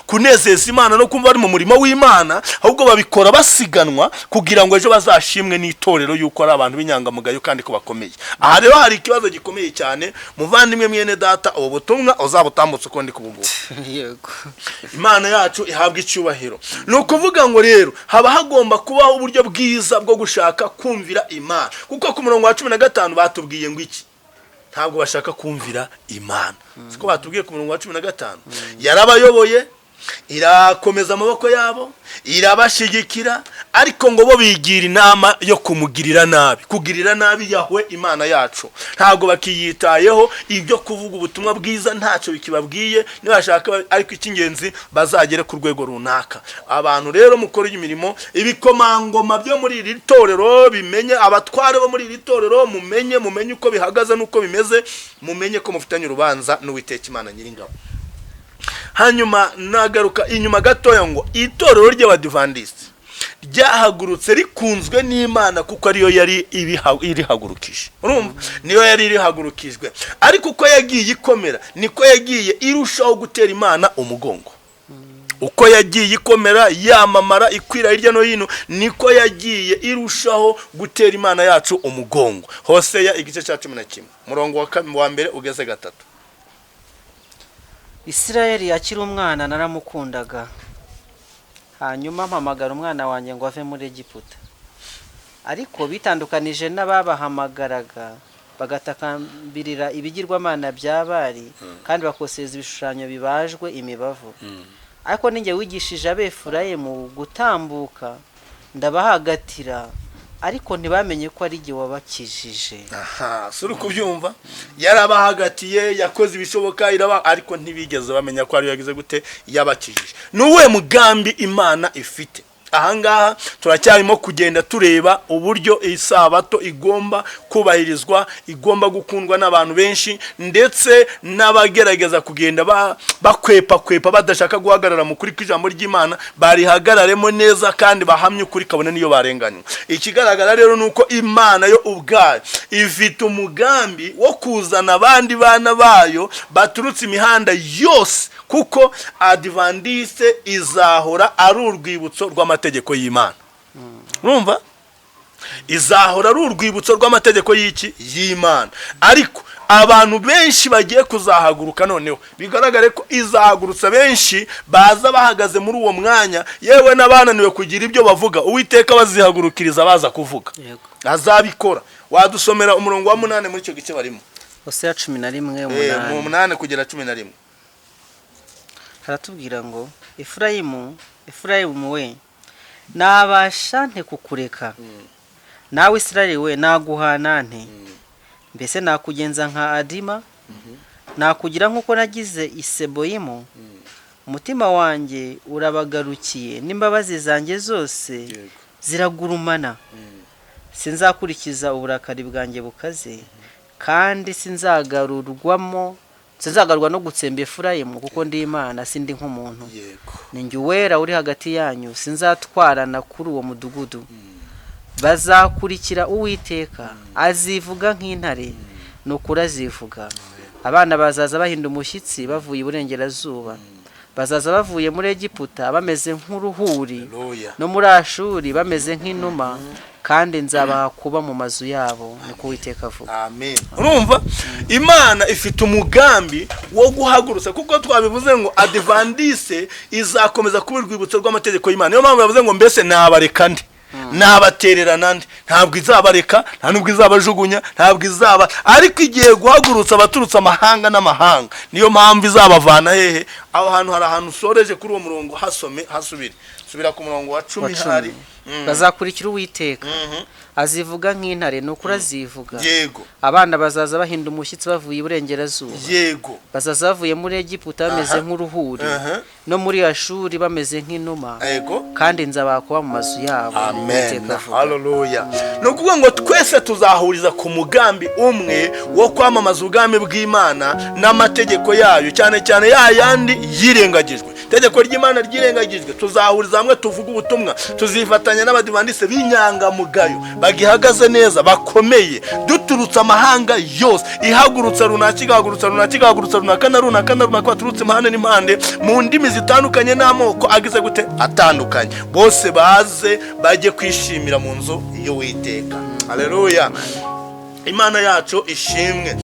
kunezeza Imana no kumva bari mu murimo w'Imana, ahubwo babikora basiganwa kugira ngo ejo bazashimwe n'itorero yuko ari abantu b'inyangamugayo kandi ko bakomeye. Aha rero hari ikibazo gikomeye cyane, muvandimwe mwene data. Ubu butumwa uzabutambutse uko ndi kubuguha. Yego. Imana yacu ihabwa icyubahiro. Ni ukuvuga ngo rero haba hagomba kubaho uburyo bwiza bwo gushaka kumvira Imana, kuko ku murongo wa 15 batubwiye ngo iki? Ntabwo bashaka kumvira Imana, siko batubwiye ku murongo wa 15? Yarabayoboye. Irakomeza amaboko yabo, irabashigikira, ariko ngo bo bigira inama yo kumugirira nabi, kugirira nabi Yahwe Imana yacu. Ntabwo bakiyitayeho, ibyo kuvuga ubutumwa bwiza ntacyo bikibabwiye, nibashaka ariko icy'ingenzi bazagere ku rwego runaka. Abantu rero mukora iyi mirimo, ibikomangoma byo muri iri torero bimenye, abatware bo muri iri torero mumenye uko bihagaze n'uko bimeze, mumenye ko mufitanye urubanza n'Uwiteka Imana Nyiringabo. Hanyuma nagaruka inyuma gatoya ngo itorero ry'Abadivandisiti ryahagurutse rikunzwe n'Imana, kuko ariyo yari irihagurukije. Urumva, niyo yari irihagurukijwe, ariko uko yagiye ikomera niko yagiye irushaho gutera Imana umugongo. Uko yagiye ikomera, yamamara, ikwira hirya no hino, niko yagiye irushaho gutera Imana yacu umugongo. Hoseya igice cya 11, umurongo wa 1 ugeze 3. Isirayeli akiri umwana naramukundaga, hanyuma mpamagara umwana wanjye ngo ave muri Egiputa. Ariko bitandukanije n'ababahamagaraga, bagatakambirira ibigirwamana bya Bali, kandi bakoseza ibishushanyo bibajwe imibavu. Ariko ninjye wigishije Abefurayimu gutambuka, ndabahagatira, ariko ntibamenye ko ari jye wabakijije. Aha, si uri kubyumva? Yarabahagatiye, yakoze ibishoboka iraba, ariko ntibigeze bamenya ko ariyo yagize gute, yabakijije. Ni uwuhe mugambi Imana ifite? Ahangaha turacyarimo kugenda tureba uburyo isabato igomba kubahirizwa, igomba gukundwa n'abantu benshi, ndetse n'abagerageza kugenda bakwepa kwepa, badashaka guhagarara mu kuri kw'ijambo ry'Imana, barihagararemo neza kandi bahamye ukuri, kabone niyo barenganywa. Ikigaragara rero ni uko Imana yo ubwayo ifite umugambi wo kuzana abandi bana bayo baturutse imihanda yose, kuko Adivandiste izahora ari urwibutso rw'amategeko y'Imana. Urumva, izahora ari urwibutso rw'amategeko y'iki? Y'Imana. Ariko abantu benshi bagiye kuzahaguruka, noneho bigaragare ko izahagurutsa benshi baza bahagaze muri uwo mwanya, yewe n'abananiwe kugira ibyo bavuga, Uwiteka bazihagurukiriza baza kuvuga. Azabikora. Wadusomera umurongo wa 8 muri icyo gice barimo? Hoseya 11, Mu 8. 8 kugera 11. Haratubwira ngo: Efurayimu, Efurayimu we, nabasha nte kukureka? Nawe Isirayeli we, naguhana nte? Mbese nakugenza nka Adima? Nakugira nk'uko nagize Iseboyimu? Umutima wanjye urabagarukiye, n'imbabazi zanjye zose ziragurumana. Sinzakurikiza uburakari bwanjye bukaze, kandi sinzagarurwamo, sinzagarurwa no gutsemba Efurayimu, kuko ndi Imana, sindi nk'umuntu. Ni njye Uwera uri hagati yanyu, sinzatwarana kuri uwo mudugudu. Bazakurikira Uwiteka, azivuga nk'intare, ni ukuri azivuga. Abana bazaza bahinda umushyitsi bavuye iburengerazuba, bazaza bavuye muri Egiputa bameze nk'uruhuri, Haleluya. no muri Ashuri bameze nk'inuma, kandi nzabaha kuba mu mazu yabo, niko Uwiteka avuga. Amen. Urumva, Imana ifite umugambi wo guhagurutsa, kuko twabivuze ngo Adivandise izakomeza kuba urwibutso rw'amategeko y'Imana. Niyo mpamvu yavuze ngo: mbese nabareka nde, nabatererana nde? Ntabwo izabareka, nta nubwo izabajugunya, ntabwo izaba, ariko igiye guhagurutsa abaturutse amahanga n'amahanga. Niyo mpamvu izabavana hehe? Aho hantu hari ahantu usoreje kuri uwo murongo, hasome, hasubire, subira ku murongo wa 10. Wa 10. Hari. Bazakurikira Uwiteka, azivuga nk'intare, ni ukuri azivuga. Abana bazaza bahinda umushyitsi bavuye iburengerazuba, bazaza bavuye muri Egiputa bameze nk'uruhuri, no muri Ashuri bameze nk'inuma, kandi nzabaha kuba mu mazu yabo, Amen. Uwiteka avuga. Haleluya. Ni ukuvuga ngo twese tuzahuriza ku mugambi umwe wo kwamamaza ubwami bw'Imana n'amategeko yayo, cyane cyane ya yandi yirengagijwe. Itegeko ry'Imana ryirengagijwe, tuzahuriza hamwe tuvuge ubutumwa, tuzifatanya n'Abadivandiste b'inyangamugayo bagihagaze neza, bakomeye, duturutse amahanga yose, ihagurutsa runaka, igahagurutsa runaka, igahagurutsa runaka na runaka na runaka, baturutse impande n'impande, mu ndimi zitandukanye n'amoko agize gute atandukanye, bose baze bajye kwishimira mu nzu y'Uwiteka. Haleluya, Imana yacu ishimwe.